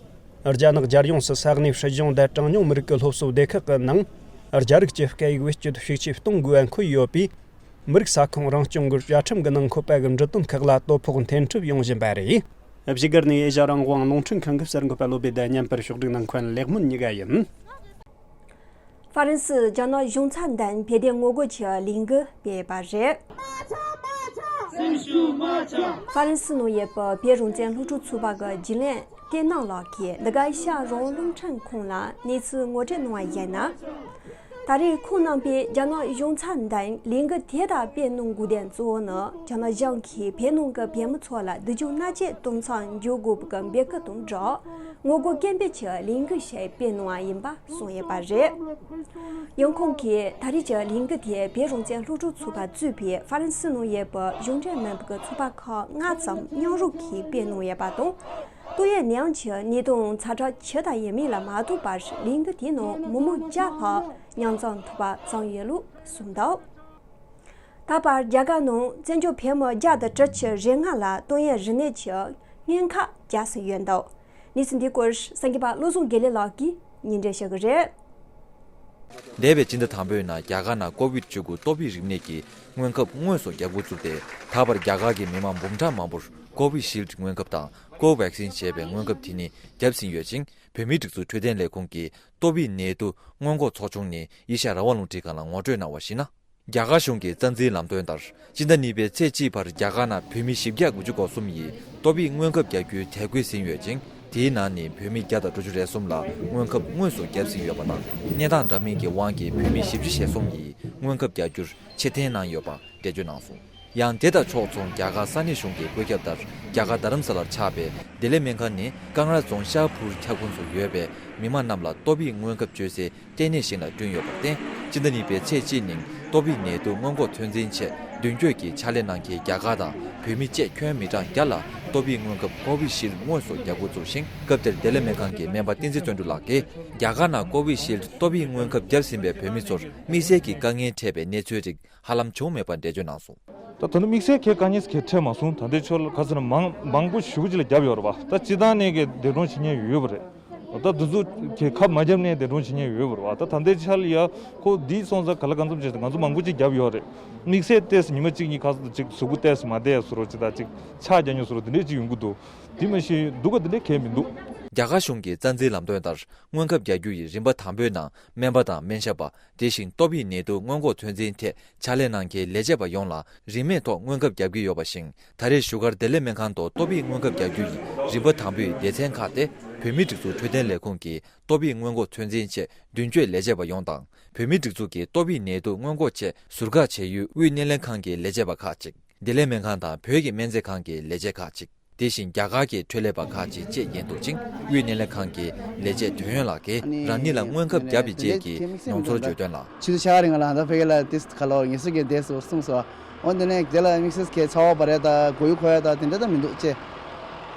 རྒྱ་ནག་རྒྱལ་ཡོངས་སུ་ས་གནས་སྲིད་གཞུང་དང་གྲངས་ཉུང་མི་རིགས་ཀྱི་སློབ་གསོ་སྡེ་ཁག་གི་ནང་། རྒྱ་རིགས་ཀྱི་སྐད་ཡིག་བེད་སྤྱོད་ཤུགས་ཆེ་གཏོང་དགོས་པ་འཁོད་ཡོད་པས། མི་རིགས་ས་ཁོངས་རང་སྐྱོང་གི་བཅའ་ཁྲིམས་ཀྱི་ནང་འཁོད་པ་གི་འབྲི་དོན་ཁག་ལ་དོ་ཕོག་འཐེན་ཐབས་ཡོང་བཞིན་པ་རེད། བཞུགས་སྒར་ནས་ཨེ་ཤ་རང་དབང་རླུང་འཕྲིན་ཁང་གི་གསར་འགོད་པ་བློ་བདེ་དང་མཉམ་པར་ཕྱོགས་སྒྲིག་གནང་མཁན་ལེགས་སྨོན་གཉིས་ཀ་ཡིན། ཧྥ་རན་སི་རྒྱ་ནག་གཞུང་ཚབ་མདུན་བོད་དོན་ངོ་རྒོལ་གྱི་ལས་འགུལ་སྤེལ་བ་རེད། ཧྥ་རན་སི་ནང་ཡོད་པའི་བོད་རང་བཙན་སློབ་ཕྲུག་ཚོགས་པ་གི་རྒྱུན་ལས་ཏེ་ནང་ལགས་ཀྱིས་འདི་ག་ཨེ་ཤ་རང་དབང་རླུང་འཕྲིན་ཁང་ལ་གནས་ཚུལ་ངོ་སྤྲོད་གནང་བ་ཡིན་ན། ད་རེས་ཁོང་རྣམ་པས་རྒྱ་ནག་གཞུང་ཚབ་མདུན་ལས་འགུལ་དེ་དག་སྤེལ་གནང་དགོས་དོན་གཙོ་བོ་ནི་རྒྱ་ནག་གཞུང་གིས་བོད་ནང་གི་བོད་མི་ཚོ་ལ་སྡུག་སྦྱོང་མནར་གཅོད་གཏོང་མཚམས་འཇོག་དགོས་པའི་འབོད་སྐུལ་དང་སྦྲགས། ངོ་རྒོལ་སྐད་འབོད་ཀྱི་ལས་འགུལ་ཞིག་སྤེལ་གནང་བ་ཡིན་པ་གསུངས་ཡོད་པ་རེད། ཡང་ཁོང་གིས་ད་རེས་ཀྱི་ལས་འགུལ་དེ་བོད་རང་བཙན་སློབ་ཕྲུག་ཚོགས་པ་གཙོས་པའི་ཧྥ་རན་སི་ནང་ཡོད་པའི་གཞུང་འབྲེལ་མིན་པའི་ཚོགས་པ་ཁག་ལྔ་ཙམ་མཉམ་རུབ་ཀྱིས་སྤེལ་གནང་ཡོད་པ་དང་། ཏོག་དབྱིབས་ནད་ཡམས་ཀྱི་ནད་དོན་ཛ་དྲག་ཇི་ལྟར་ཡིན་མིན་ལ་མ་ལྟོས་པར་ལས་འགུལ་དེའི་ནང་མི་མང་བརྒྱ་ལྷག་མཉམ་འཛོམས་ཐུབ་པ་བྱུང་ཡོད་ལུགས་གསུངས་འདུག་ད་བར་རྒྱ་གར་ནང་བཙན་བྱོལ་བོད་མི་བརྒྱ་དང་དྲུག་ཅུ་རེ་ལྔ་ལ་ཏོག་དབྱིབས་རིམས་ནད་ཀྱི་སྔོན་འགོག་བརྒྱབ་ཟིན་ཡོད་འདུག་གནས་ཚུལ་འདིའི་སྐོར་གསར་འགོད་པ་བློ་བཟང་དགེ་ལེགས་ལགས་ཀྱིས་སྙན་སྒྲོན་ཞུ་གི་རེད། འདས་པའི་སྤྱི་ཟླ་དང་པོའི་ནང་རྒྱ་གར་ནང་ཀོ་བིད་བཅུ་དགུ་ཏོག་དབྱིབས་རིམས་ནད་ཀྱི་སྔོན་ཁབ་དངོས་སུ་རྒྱག་འགོ་བཙུགས་ཏེ། ད་བར་རྒྱ་གར་གྱི་མི་མང་འབུམ་ཕྲག་མང་པོར་ཀོ་བི་ཤིལ་ཌི་སྔོན་ཁབ་དང་ཀོ་ཝེག་སིན་ཞེས་པའི་སྔོན་ཁབ་དེ་གཉིས་བརྒྱབ་ཟིན་ཡོད་ཅིང་། བོད་མིའི་སྒྲིག་འཛུགས་འཕྲོད་བསྟེན་ལས་ཁུངས་ཀྱི་ཏོག་དབྱིབས་ནད་དུག་སྔོན་འགོག་ཚོགས་ཆུང་ནས་ཨེ་ཤ་ཡ་རང་དབང་རླུང་འཕྲིན་ཁང་ལ་ངོ་སྤྲོད་གནང་བར་གཞིགས་ན། རྒྱ་གར་གཞུང་གི་རྩ་འཛིན་ལམ་སྟོན་ལྟར། སྤྱི་ཟླ་གཉིས་པའི་ཚེས་གཅིག་བར་རྒྱ་གར་ནང་བོད་མི་བཞི་བརྒྱ་དགུ་བཅུ་གོ་གསུམ་ཡིས་ཏོག་དབྱིབས་སྔོན་ཁབ་རྒྱག་རྒྱུའི་དེབ་འགོད་ཟིན་ཡོད་ཅིང་། དེའི་ནང་ནས་བོད་མི་བརྒྱ་དང་དྲུག་ཅུ་རེ་གསུམ་ལ་སྔོན་ཁབ་དངོས་སུ་བརྒྱབ་ཟིན་ཡོད་པ་དང་། གནས་སྟངས་འདྲ་མིན་གྱི་དབང་གིས་བོད་མི་བཞི་བཅུ་ཞེ་གསུམ་ཡིས་སྔོན་ཁབ་རྒྱག་རྒྱུར་ཕྱིར་འཐེན་གནང་ཡོད་པ་འགྲེལ་བརྗོད་གནང་སོང་། ཡང་དེ་དང་ཕྱོགས་མཚུངས་རྒྱ་གར་ས་གནས་གཞུང་གི་བཀོད་ཁྱབ་ལྟར། རྒྱ་གར་རྡ་རམ་ས་ལར་ཆགས་པའི་བདེ་ལེགས་སྨན་ཁང་ནི་ཀང་ར་རྫོང་ཤ་ཧ་པུར་ཁྱབ་ཁོངས་སུ་ཡོད་པའི་མི་མང་རྣམས་ལ་ཏོག་དབྱིབས་སྔོན་ཁབ་བཅོལ་སའི་ལྟེ་གནས་ཤིག་ལ་བསྐྲུན་ཡོད་པར་བརྟེན། སྤྱི་ཟླ་གཉིས་པའི་ཚེས་གཅིག་ཉིན་ཏོག་དབྱིབས་ནད་དུག་སྔོན་འགོག་ཚོད་འཛིན་ཆེད་མདུན་སྐྱོད་ཀྱི་ཕྱག་ལས་གནང་མཁན་རྒྱ་གར་དང་བོད་མི་བཅས་ཁྱོན་མི་གྲངས་བརྒྱ་ལ་ཏོག་དབྱིབས་སྔོན་ཁབ་ཀོ་བི་ཤིལ་དངོས་སུ་རྒྱག་འགོ་བཙུགས་ཤིང་། སྐབས་དེར་བདེ་ལེགས་སྨན་ཁང་གི་སྨན་པ་བསྟན་འཛིན་བརྩོན་འགྲུས་ལགས་ཀྱིས། རྒྱ་གར་ནང་ཀོ་བི་ཤིལ་ཏོག་དབྱིབས་སྔོན་ཁབ་བརྒྱབ་ཟིན་པའི་བོད་མི་ཚོར་དམིགས་བསལ་གྱི་དཀའ་ངལ་འཕྲད་པའི་གནས་ཚུལ་རིགས་ཧ་ལམ་བྱུང་མེད་པར་འགྲེལ་བརྗོད་གནང་སོང་། ད་ད་ནི་དམིགས་བསལ་གྱི་དཀའ་ངལ་གྱི་འཕྲད་མ་སོང་། ད་ལྟའི་ཆར་ལ་ག་ཟེར་ན་མང་མང་པོ་ཞེ་པོ་ཅིག་ལ་བརྒྱབ་ཡོད་རེད་པ། ད་སྤྱི་བཏང་ནས་ཀྱི་འདས་གྲོངས་བྱེད་མཁན་ཡོད་པ་རེད། ད་འདི་ཚོ་གི་ཁབ་མ་བརྒྱབ་ནས་འདས་གྲོངས་བྱེད་མཁན་ཡོད་པ་རེད་པ། ད་ད་ལྟའི་ཆར་ལ་ཡ་ཁོ་འདི་སོང་ཙང་ག་ལ་གང་འཚམ་བྱས་ཏེ་ང་ཚོ་མང་པོ་ཅིག་བརྒྱབ་ཡོད་རེད། དམིགས་བསལ་ཏོག་ཙམ་ཉི་མ་གཅིག་གཉིས་ཁ་སང་ཅིག་གཟུགས་པོ་ཏོག་ཙམ་མ་བདེ་ཡ་བཟོ་འདྲ་ཅིག་དང་ཅིག་ཆག་རྒྱག་མཁན་བཟོ་འདྲ་འདི་འདྲས་ཅིག་ཡོང་གི་འདུག་དེ་མ་གཞི་སྡུག་ག་འདི་འདྲས་གང་ཡང་མི་འདུག་རྒྱ་གར་གཞུང་གི་རྩ་འཛིན་ལམ་སྟོན་ལྟར་སྔོན་ཁབ་རྒྱག་རྒྱུ་ཡི་རིམ་པ་དང་པོའི་ནང་སྨན་པ་དང་སྨན་ཞབས་པ། དེ་བཞིན་ཏོག་དབྱིབས་ནད་དུག་སྔོན་འགོག་ཚོད་འཛིན་ཐད་ཕྱག་ལས་གནང་མཁན་ལས་བྱེད་པ་ཡོངས་ལ་རིན་མེད་ཐོག་སྔོན་ཁབ་བརྒྱབ་ཀྱི་ཡོད་པ་བཞིན། ད་རེས་བཞུགས་སྒར་བདེ་ལེགས་སྨན་ཁང་དུ་ཏོག་དབྱིབས་སྔོན་ཁབ་རྒྱག་རྒྱུ་ཡི་རིམ་པ་དང་པོའི་སྡེ་ཚན་ཁག་སྟེ། བོད་མིའི་སྒྲིག་འཛུགས་འཕྲོད་བསྟེན་ལས་ཁུངས་ཀྱི་ཏོག་དབྱིབས་སྔོན་འགོག་ཚོད་འཛིན་ཆེད་མདུན་སྐྱོད་ལས་བྱེད་པ་ཡོངས་དང་། བོད་མིའི་སྒྲིག་འཛུགས་ཀྱི་ཏོག་དབྱིབས་ནད་དུག་སྔོན་འགོག་ཆེད་ཟུར་བཀག་བྱ་ཡུལ་དབུས་སྣེ་ལེན་ཁང་གི་ལས་བྱེད་པ་ཁག་ཅིག་བདེ་ལེགས་སྨན་ཁང་དང་བོད་ཀྱི་སྨན་རྩིས་ཁང་གི་ལས་བྱེད་ཁག་ཅིག་དེ་བཞིན་རྒྱ་གར་གྱི་འཕྲོད་ལས་པ་ཁག་ཅིག་བཅས་ཡིན་འདུག་ཅིང་། དབུས་སྣེ་ལེན་ཁང་གི་ལས་བྱེད་དོན་ཡོད་ལགས་ཀྱིས་རང་ཉིད་ལ་སྔོན་ཁབ་བརྒྱབ་པའི་རྗེས་ཀྱི་མྱོང་ཚོར་བརྗོད་དོན་ལ། ཆུ་ཚོད་ཕྱེད་ཀ་རིང་ལ་ད་ཕ་གི་ལ་ཏིས་ཁ་ལོ་ངེས་སུ་གི་འདས་སུ་གསུངས་སོ། འོ་འདི་ནས་དེ་ལ་དམིགས་བསལ་གྱི་ཚ་བ་བ་རེད་ད་གོ་ཡུ་ཁོ་ཡ་ད་དེ་འདྲ་ད་མི་འདུག་ཅེས།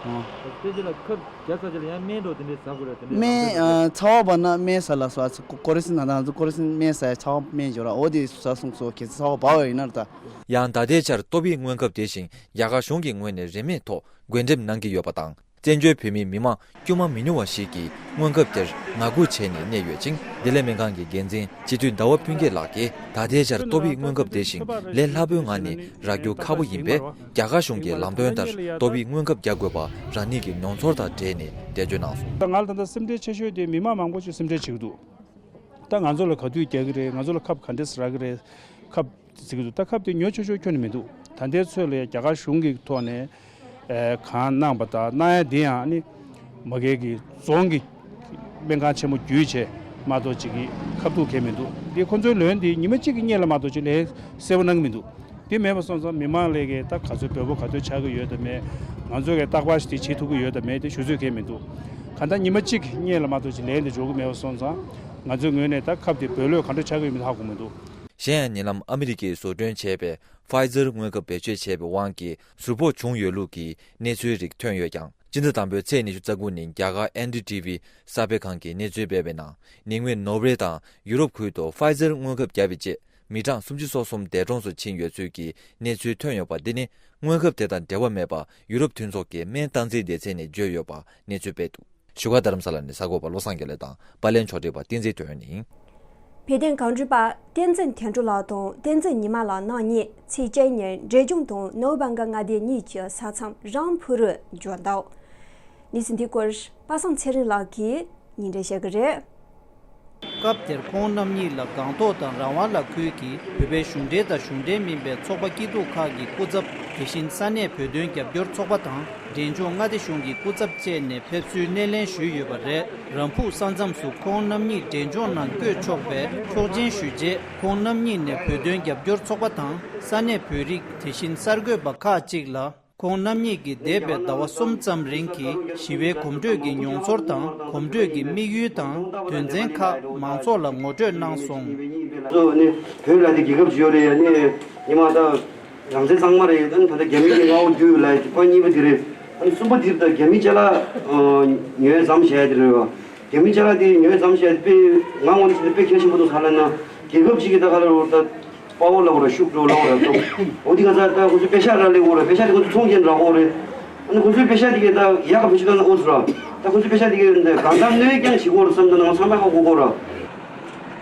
དེ་རྗེས་ལ་ཁབ་བརྒྱབ་ཚར་རྗེས་ལ་ཡང་སྨན་འགྲོ་དེ་འདྲའི་ཟ་དགོས་རེད་དེ་འདྲའི་སྨན་ལམ་སྟོན་ཨ་ཚ་བ་བ་ན་སྨན་ཟ་ལ་སོ་ཨ་ཚ་ཀོ་རེ་སིན་ན་ད་ང་ཚོ་ཀོ་རེ་སིན་སྨན་ཟ་ཡ་ཚ་བ་སྨན་འཇོག་ར་འོ་དེ་ཟ་གསུངས་སོ་གལ་སྲིད་ཚ་བ་བ་བ་ཡིན་ན་ར་ད། ཡང་ད་ལྟའི་ཆར་ཏོག་དབྱིབས་སྔོན་ཁབ་དེ་བཞིན་རྒྱ་གར་གཞུང་གི་ངོས་ནས་རིན་མེད་ཐོག་འགོས་འགྲེམས་གནང་གི་ཡོད་པ་དང་། བཙན་བྱོལ་བོད་མིའི་མི་མང་དཀྱུས་མ་མི་ཉུང་བ་ཞིག་གིས་སྔོན་ཁབ་དེར་ངང་སྒུག་བྱས་ནས་གནས་ཡོད་ཅིང་། བདེ་ལེགས་སྨན་ཁང་གི་འགན་འཛིན་སྤྱི་འཐུས་ཟླ་བ་ཕུན་སྐྱིད་ལགས་ཀྱིས་ད་ལྟའི་ཆར་ཏོག་དབྱིབས་སྔོན་ཁབ་དེ་བཞིན་ལས་སླ་པོའི་ངང་ནས་རག་རྒྱུ་ཁག་པོ་ཡིན་པས། རྒྱ་གར་གཞུང་གི་ལམ་སྟོན་ལྟར་ཏོག་དབྱིབས་སྔོན་ཁབ་རྒྱག་དགོས་པ་རང་ཉིད་ཀྱི་མྱོང་ཚོར་དང་འབྲེལ་ནས་འགྲེལ་བརྗོད་གནང་སོང་། ད་ང་ལ་ད་ལྟ་སེམས་ཁྲལ་ཆེ་ཤོས་དེ་མི་མང་མང་པོ་ཞིག་སེམས་ཁྲལ་བྱེད་ཀྱི་འདུག་ད་ང་ཚོ་ལ་ག་དུས་རྒྱག་གི་རེད། ང་ཚོ་ལ་ཁབ་ག་འདྲས་རག་གི་རེད། ཁབ་ཟེར་གྱི་འདུག་ད་ཁབ་དེ་ཉོ་ཆོག་ཆོག་ཁྱོན་ནས་མི་འདུག་ད་ལྟའི་ཚོད་ལ་རྒྱ་གར་གཞུང་གི་ཐོག་ནས་ཨེ་གང་གནང་པ་དང་གནང་ཡ་དེ་ཡང་ནི་མ་གལ་གྱི་རྫོང་གི་སྨན་ཁང་ཆེན་མོ་བརྒྱུད་བྱས་མ་གཏོགས་ཅིག་གི་ཁབ་ཐུག་གས་མི་འདུག་དེ་ཁོ་ཚོའི་ལོན་དེ་ཉི་མ་གཅིག་གི་གཉེར་ལ་མ་གཏོགས་ཅིག་ལས་གསལ་པོ་གནང་གི་མི་འདུག་དེ་མེད་པ་སོང་ཙང་མི་མང་ལས་ཀའི་ད་ག་ཚོད་འབོལ་པོ་ག་ཚོད་ཆགས་ཀྱི་ཡོད་དམ་མེད། ང་ཚོ་གའི་རྟག་པར་ཞིག་དེ་བྱེད་ཐུབ་ཀྱི་ཡོད་དམ་མེད་དེ་ཞུ་ཚོད་གས་མི་འདུག་གང་ལྟར་ཉི་མ་གཅིག་གཉེར་ལ་མ་གཏོགས་ཅིག་ལན་དེ་འཇོག་གི་མེད་པ་སོང་ཙང་ང་ཚོའི་ངོས་ནས་ད་ཁབ་དེ་འབོལ་ལོས་ག་འདྲ་ཆགས་ཀྱི་ཡོད་མེད་ཧ་གོ་མི་འདུག་གཞན་ཡང་ཉེ་ལམ་ཨ་མི་རི་ཀས་བཟོ་སྐྲུན་བྱས་པའི་Pfizer སྔོན་ཁབ་བེད་སྤྱོད་བྱས་པའི་དབང་གིས་ཟུར་ཕོག་བྱུང་ཡོད་ལུགས་ཀྱི་གནས་ཚུལ་རིགས་ཐོན་ཡོད་ཀྱང་། སྤྱི་ཟླ་དང་པོའི་ཚེས་ཉི་ཤུ་རྩ་དགུ་ཉིན་རྒྱ་གར་ཨེན་ཌི་ཊི་ཝི་གསར་སྤེལ་ཁང་གིས་གནས་ཚུལ་སྤེལ་བའི་ནང་། ཉེ་སྔོན་ནོར་ཝེ་དང་ཡུ་རོབ་ཁུལ་དུ་Pfizer སྔོན་ཁབ་བརྒྱབ་པའི་རྗེས། མི་གྲངས་སུམ་ཅུ་སོ་གསུམ་འདས་གྲོངས་སུ་ཕྱིན་ཡོད་ཚུལ་གྱི་གནས་ཚུལ་ཐོན་ཡོད་པ་འདི་ནི། སྔོན་ཁབ་དེ་དང་འབྲེལ་བ་མེད་པ་ཡུ་རོབ་མཐུན་ཚོགས་ཀྱི་སྨན་སྟངས་འཛིན་སྡེ་ཚན་ནས་བརྗོད་ཡོད་པ་གནས་ཚུལ་སྤེལ་འདུག་བཞུགས་སྒར་རྡ་རམ་ས་ལ་ནས་གསར་འགོད་པ་བློ་བཟང་དགེ་ལེགས་དང་པར་ལེན་ཕྱོགས་སྒྲིག་པ་བསྟན་འཛིན་དོན་ནི། བོད་དོན་གང་རུང་པ་བསྟན་འཛིན་དོན་གྲུབ་ལགས་དང་བསྟན་འཛིན་ཉི་མ་ལགས་རྣམ་གཉིས་ཚེས་བཅུ་ཉིན་འབྲས་ལྗོངས་དང་ནོར་བྷང་ག་མངའ་སྡེ་གཉིས་ཀྱི་ས་མཚམས་རམ་ཕུ་རུ་འབྱོར་འདུག་གནས་ཚུལ་འདི་སྐོར་པ་སངས་ཚེ་རིང་ལགས་ཀྱིས་སྙན་སྒྲོན་བྱེད་ཀྱི་རེད། སྐབས་དེར་ཁོང་རྣམ་གཉིས་ལ་སྒང་ཏོག་དང་རང་དབང་ལ་ཁུལ་གྱི་བོད་པའི་གཞུང་འབྲེལ་དང་གཞུང་འབྲེལ་མིན་པའི་ཚོགས་པ་སྐྱིད་སྡུག་ཁག་གི་སྐུ་ཚབ། དེ་བཞིན་ས་གནས་བོད་དོན་རྒྱབ་སྐྱོར་ཚོགས་པ་དང་འབྲས་ལྗོངས་མངའ་སྡེ་གཞུང་གི་སྐུ་ཚབ་བཅས་ནས་ཕེབས་བསུའི་སྣེ་ལེན་ཞུས་ཡོད་པ་རེད། རམ་ཕུག་ས་མཚམས་སུ་ཁོང་རྣམ་གཉིས་འབྲས་ལྗོངས་ནང་བསྐྱོད་ཆོག་པའི་ཆོག་མཆན་ཞུས་རྗེས། ཁོང་རྣམ་གཉིས་ནས་བོད་དོན་རྒྱབ་སྐྱོར་ཚོགས་པ་དང་ས་གནས་བོད་རིགས། དེ་བཞིན་གསར་འགོད་པ་ཁག་ཅིག་ལ། ཁོང་རྣམ་གཉིས་ཀྱིས་འདས་པའི་ཟླ་བ་གསུམ་ཙམ་རིང་གི་ཞི་བའི་གོམ་བགྲོད་ཀྱི་མྱོང་ཚོར་དང་། གོམ་བགྲོད་ཀྱི་དམིགས་ཡུལ་དང་དོན་ཚན་ཁག་མང་ཚོགས་ལ་ངོ་སྤྲོད་གནང་སོང་། ནི་བོད་ལ་དེ་རྒྱལ་ཁབ་ཅིག་ཡོད་རེད། ཡ་ནི་ཉི་མ་ད་རང་བཙན་གཙང་མ་རེད། ད་ནི་ད་ལྟ་རྒྱ་མི་གི་མངའ་འོག་བརྒྱུད་ལ་དེ་པ་གཉིས་པ་དེ་རེད། ཨ་ནི་གསུམ་པ་དེ་ད་རྒྱ་མི་ཅ་ལག་ཉོས་མཚམས་བྱས་དེ་རེད་བ། རྒྱ་མི་ཅ་ལག་དེ་ཉོས་མཚམས་བྱས་དེ་དཔེ་ང་ངོ་ནས་བྱས་ན་དཔེ་གལ་ཆེན་པོ་འདུག་ས་ལ་ན་རྒྱལ་ཁབ་ཅིག་གི་ད་ག་ལ་རོ་ད། དཔའ་བོ་ལ་འོ་ར་ཤུགས་འགྲོ་ལ་འོ་ར་ཏོ། འོ་དེ་ག་ས་ད་ཁོ་ཚོས་པེ་ཤ་ར་ལེ་འོ་ར་པེ་ཤ་དེ་ཁོ་ཚོས་ཚོང་ཅན་ར་འོ་རེད། ཨ་ནི་ཁོ་ཚོས་པེ་ཤ་དེ་ག་ད་ཡག་ག་བེད་སྤྱོད་བཏང་ན་འོ་ཚོ་ར། ད་ཁོ་ཚོས་པེ་ཤ་དེ་ག་ད་གང་ལྟར་གནོད་ཀྱང་བྱེད་གོ་ར་བསམ་ད་ན་ང་ཚང་མ་ཧ་གོ་གོ་ར།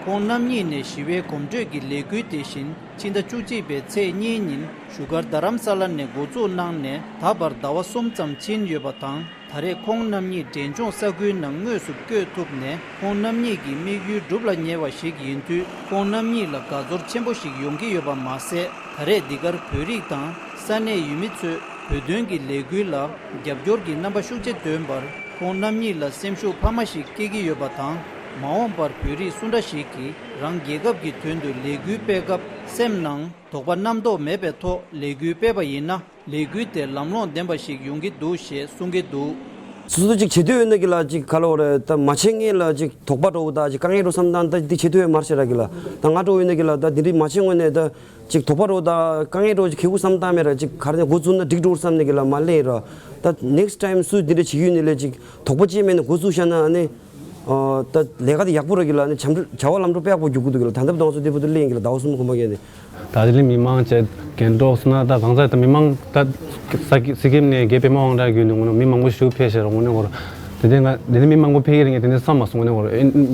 ཁོང་རྣམ་གཉིས་ནས་ཞི་བའི་གོམ་བགྲོད་ཀྱི་ལས་འགུལ་དེ་བཞིན་ཕྱི་ཟླ་བཅུ་གཅིག་པའི་ཚེས་གཉིས་ཉིན་བཞུགས་སྒར་རྡ་རམ་ས་ལ་ནས་འགོ་འཛུགས་གནང་ནས་ད་བར་ཟླ་བ་གསུམ་ཙམ་ཕྱིན་ཡོད་པ་དང་། ད་རེས་ཁོང་རྣམ་གཉིས་འབྲས་ལྗོངས་ས་ཁུལ་ནང་དངོས་སུ་བསྐྱོད་ཐུབ་ནས། ཁོང་རྣམ་གཉིས་ཀྱི་དམིགས་ཡུལ་འགྲུབ་ལ་ཉེ་བ་ཞིག་ཡིན་དུས། ཁོང་རྣམ་གཉིས་ལ་དགའ་ཚོར་ཆེན་པོ་ཞིག་ཡོང་གི་ཡོད་པ་མ་ཟད། ད་རེས་འདི་གར་བོད་རིགས་དང་ས་གནས་ཡུལ་མི་ཚོས་བོད་དོན་གྱི་ལས་འགུལ་ལ་རྒྱབ་སྐྱོར་གྱི་རྣམ་པ་ཤུགས་ཆེ་སྟོན་པར། ཁོང་རྣམ་གཉིས་ལ་སེམས་ཤུགས་འཕར་མ་ཞིག་སྐྱེ་གི་ཡོད་པ་དང་། མ་འོངས་པར་བོད་རིགས་སུ་འདྲ་ཞིག་གིས་རང་རྒྱལ་ཁབ་ཀྱི་དོན་དུ་ལས་འགུལ་སྤེལ་སྐབས་སེམས་ནང་དོགས་པ་རྣམ་རྟོག་མེད་པའི་ཐོག་ལས་འགུལ་སྤེལ་བ་ཡིན་ན། ལས་འགུལ་དེ་ལམ་ལྷོང་ལྡན་པ་ཞིག་ཡོང་གི་འདུག་ཞེས་གསུང་གི་འདུག། སོ་སོ་ཅིག་བྱེད་འདོད་ཡོད་ན་གི་ལ་ཅིག་ག་ལ་འོ་རེད། ད་མ་བྱེད་ངེས་ལ་ཅིག་དོགས་པ་འགྲོ་ད་ཅིག་དཀའ་ངལ་འགྲོ་བསམ་སྟངས་ད་འདི་བྱེད་འདོད་ཡོད་མ་རེད་ཤེས་ར་གི་ལ། ད་ང་འགྲོ་ཡོད་ན་གི་ལ་ད་འདི་འདྲི་མ་བྱེད་ངོས་ནས་ད་ཅིག་དོགས་པ་འགྲོ་ད་དཀའ་ངལ་འགྲོ་ཅིག་ཁེ་གུ་བསམ་སྟངས་མེད་ར། ཅིག་ག་རེ་ནས་འགོ་བཙུགས་ན་འགྲིག་འགྲོ་བསམ་ནས་གི་ལ་མ་ལས་ར། ད་next time་སུ་འདི་འདྲ་བྱེད་ཡོད་ནི་ལས་ཅིག་དོགས་པ་ཅི་མེད་ནས་འགོ་བཙུགས་ཤ་ན་ཨ་ནི། ད་ལས་ཀ་དེ་ཡག་པོ་ར་གི་ལ་ནི་བྱམས་བྱ་བ་ལམ་འགྲོ་དཔེ་ཡག་པོ་རྒྱུག་གི་འདུག་གི་ལ། ད་ལྟ་བར་དུ་ང་ཚོ་དེ་བར་དུ་གླེང་གི་ལ་ཟླ་བ་གསུམ་གོམ་པ་རྒྱག་ནས། ད་དེ་ལས་མི་མང་བཅས་རྒན་འབྲོག་སོ་ན་ད་གང་ཟག་ད་མི་མང་ད་ས་སི་ཀིམ་ནས་རྒྱལ་བོད་མི་མང་གྲགས་བརྒྱུད་ནས་ངོ་ནས་མི་མང་པོ་ཞིག་ཕེབས་ཤར་ངོ་ནས་ངོ་ར། དེ་དེ་ང་དེ་ནས་མི་མང་པོ་ཕེབས་ཀྱི་རེད་ངས་དེ་ནས་བསམ་མ་སོང་ངོ་ནས་ངོ་ར།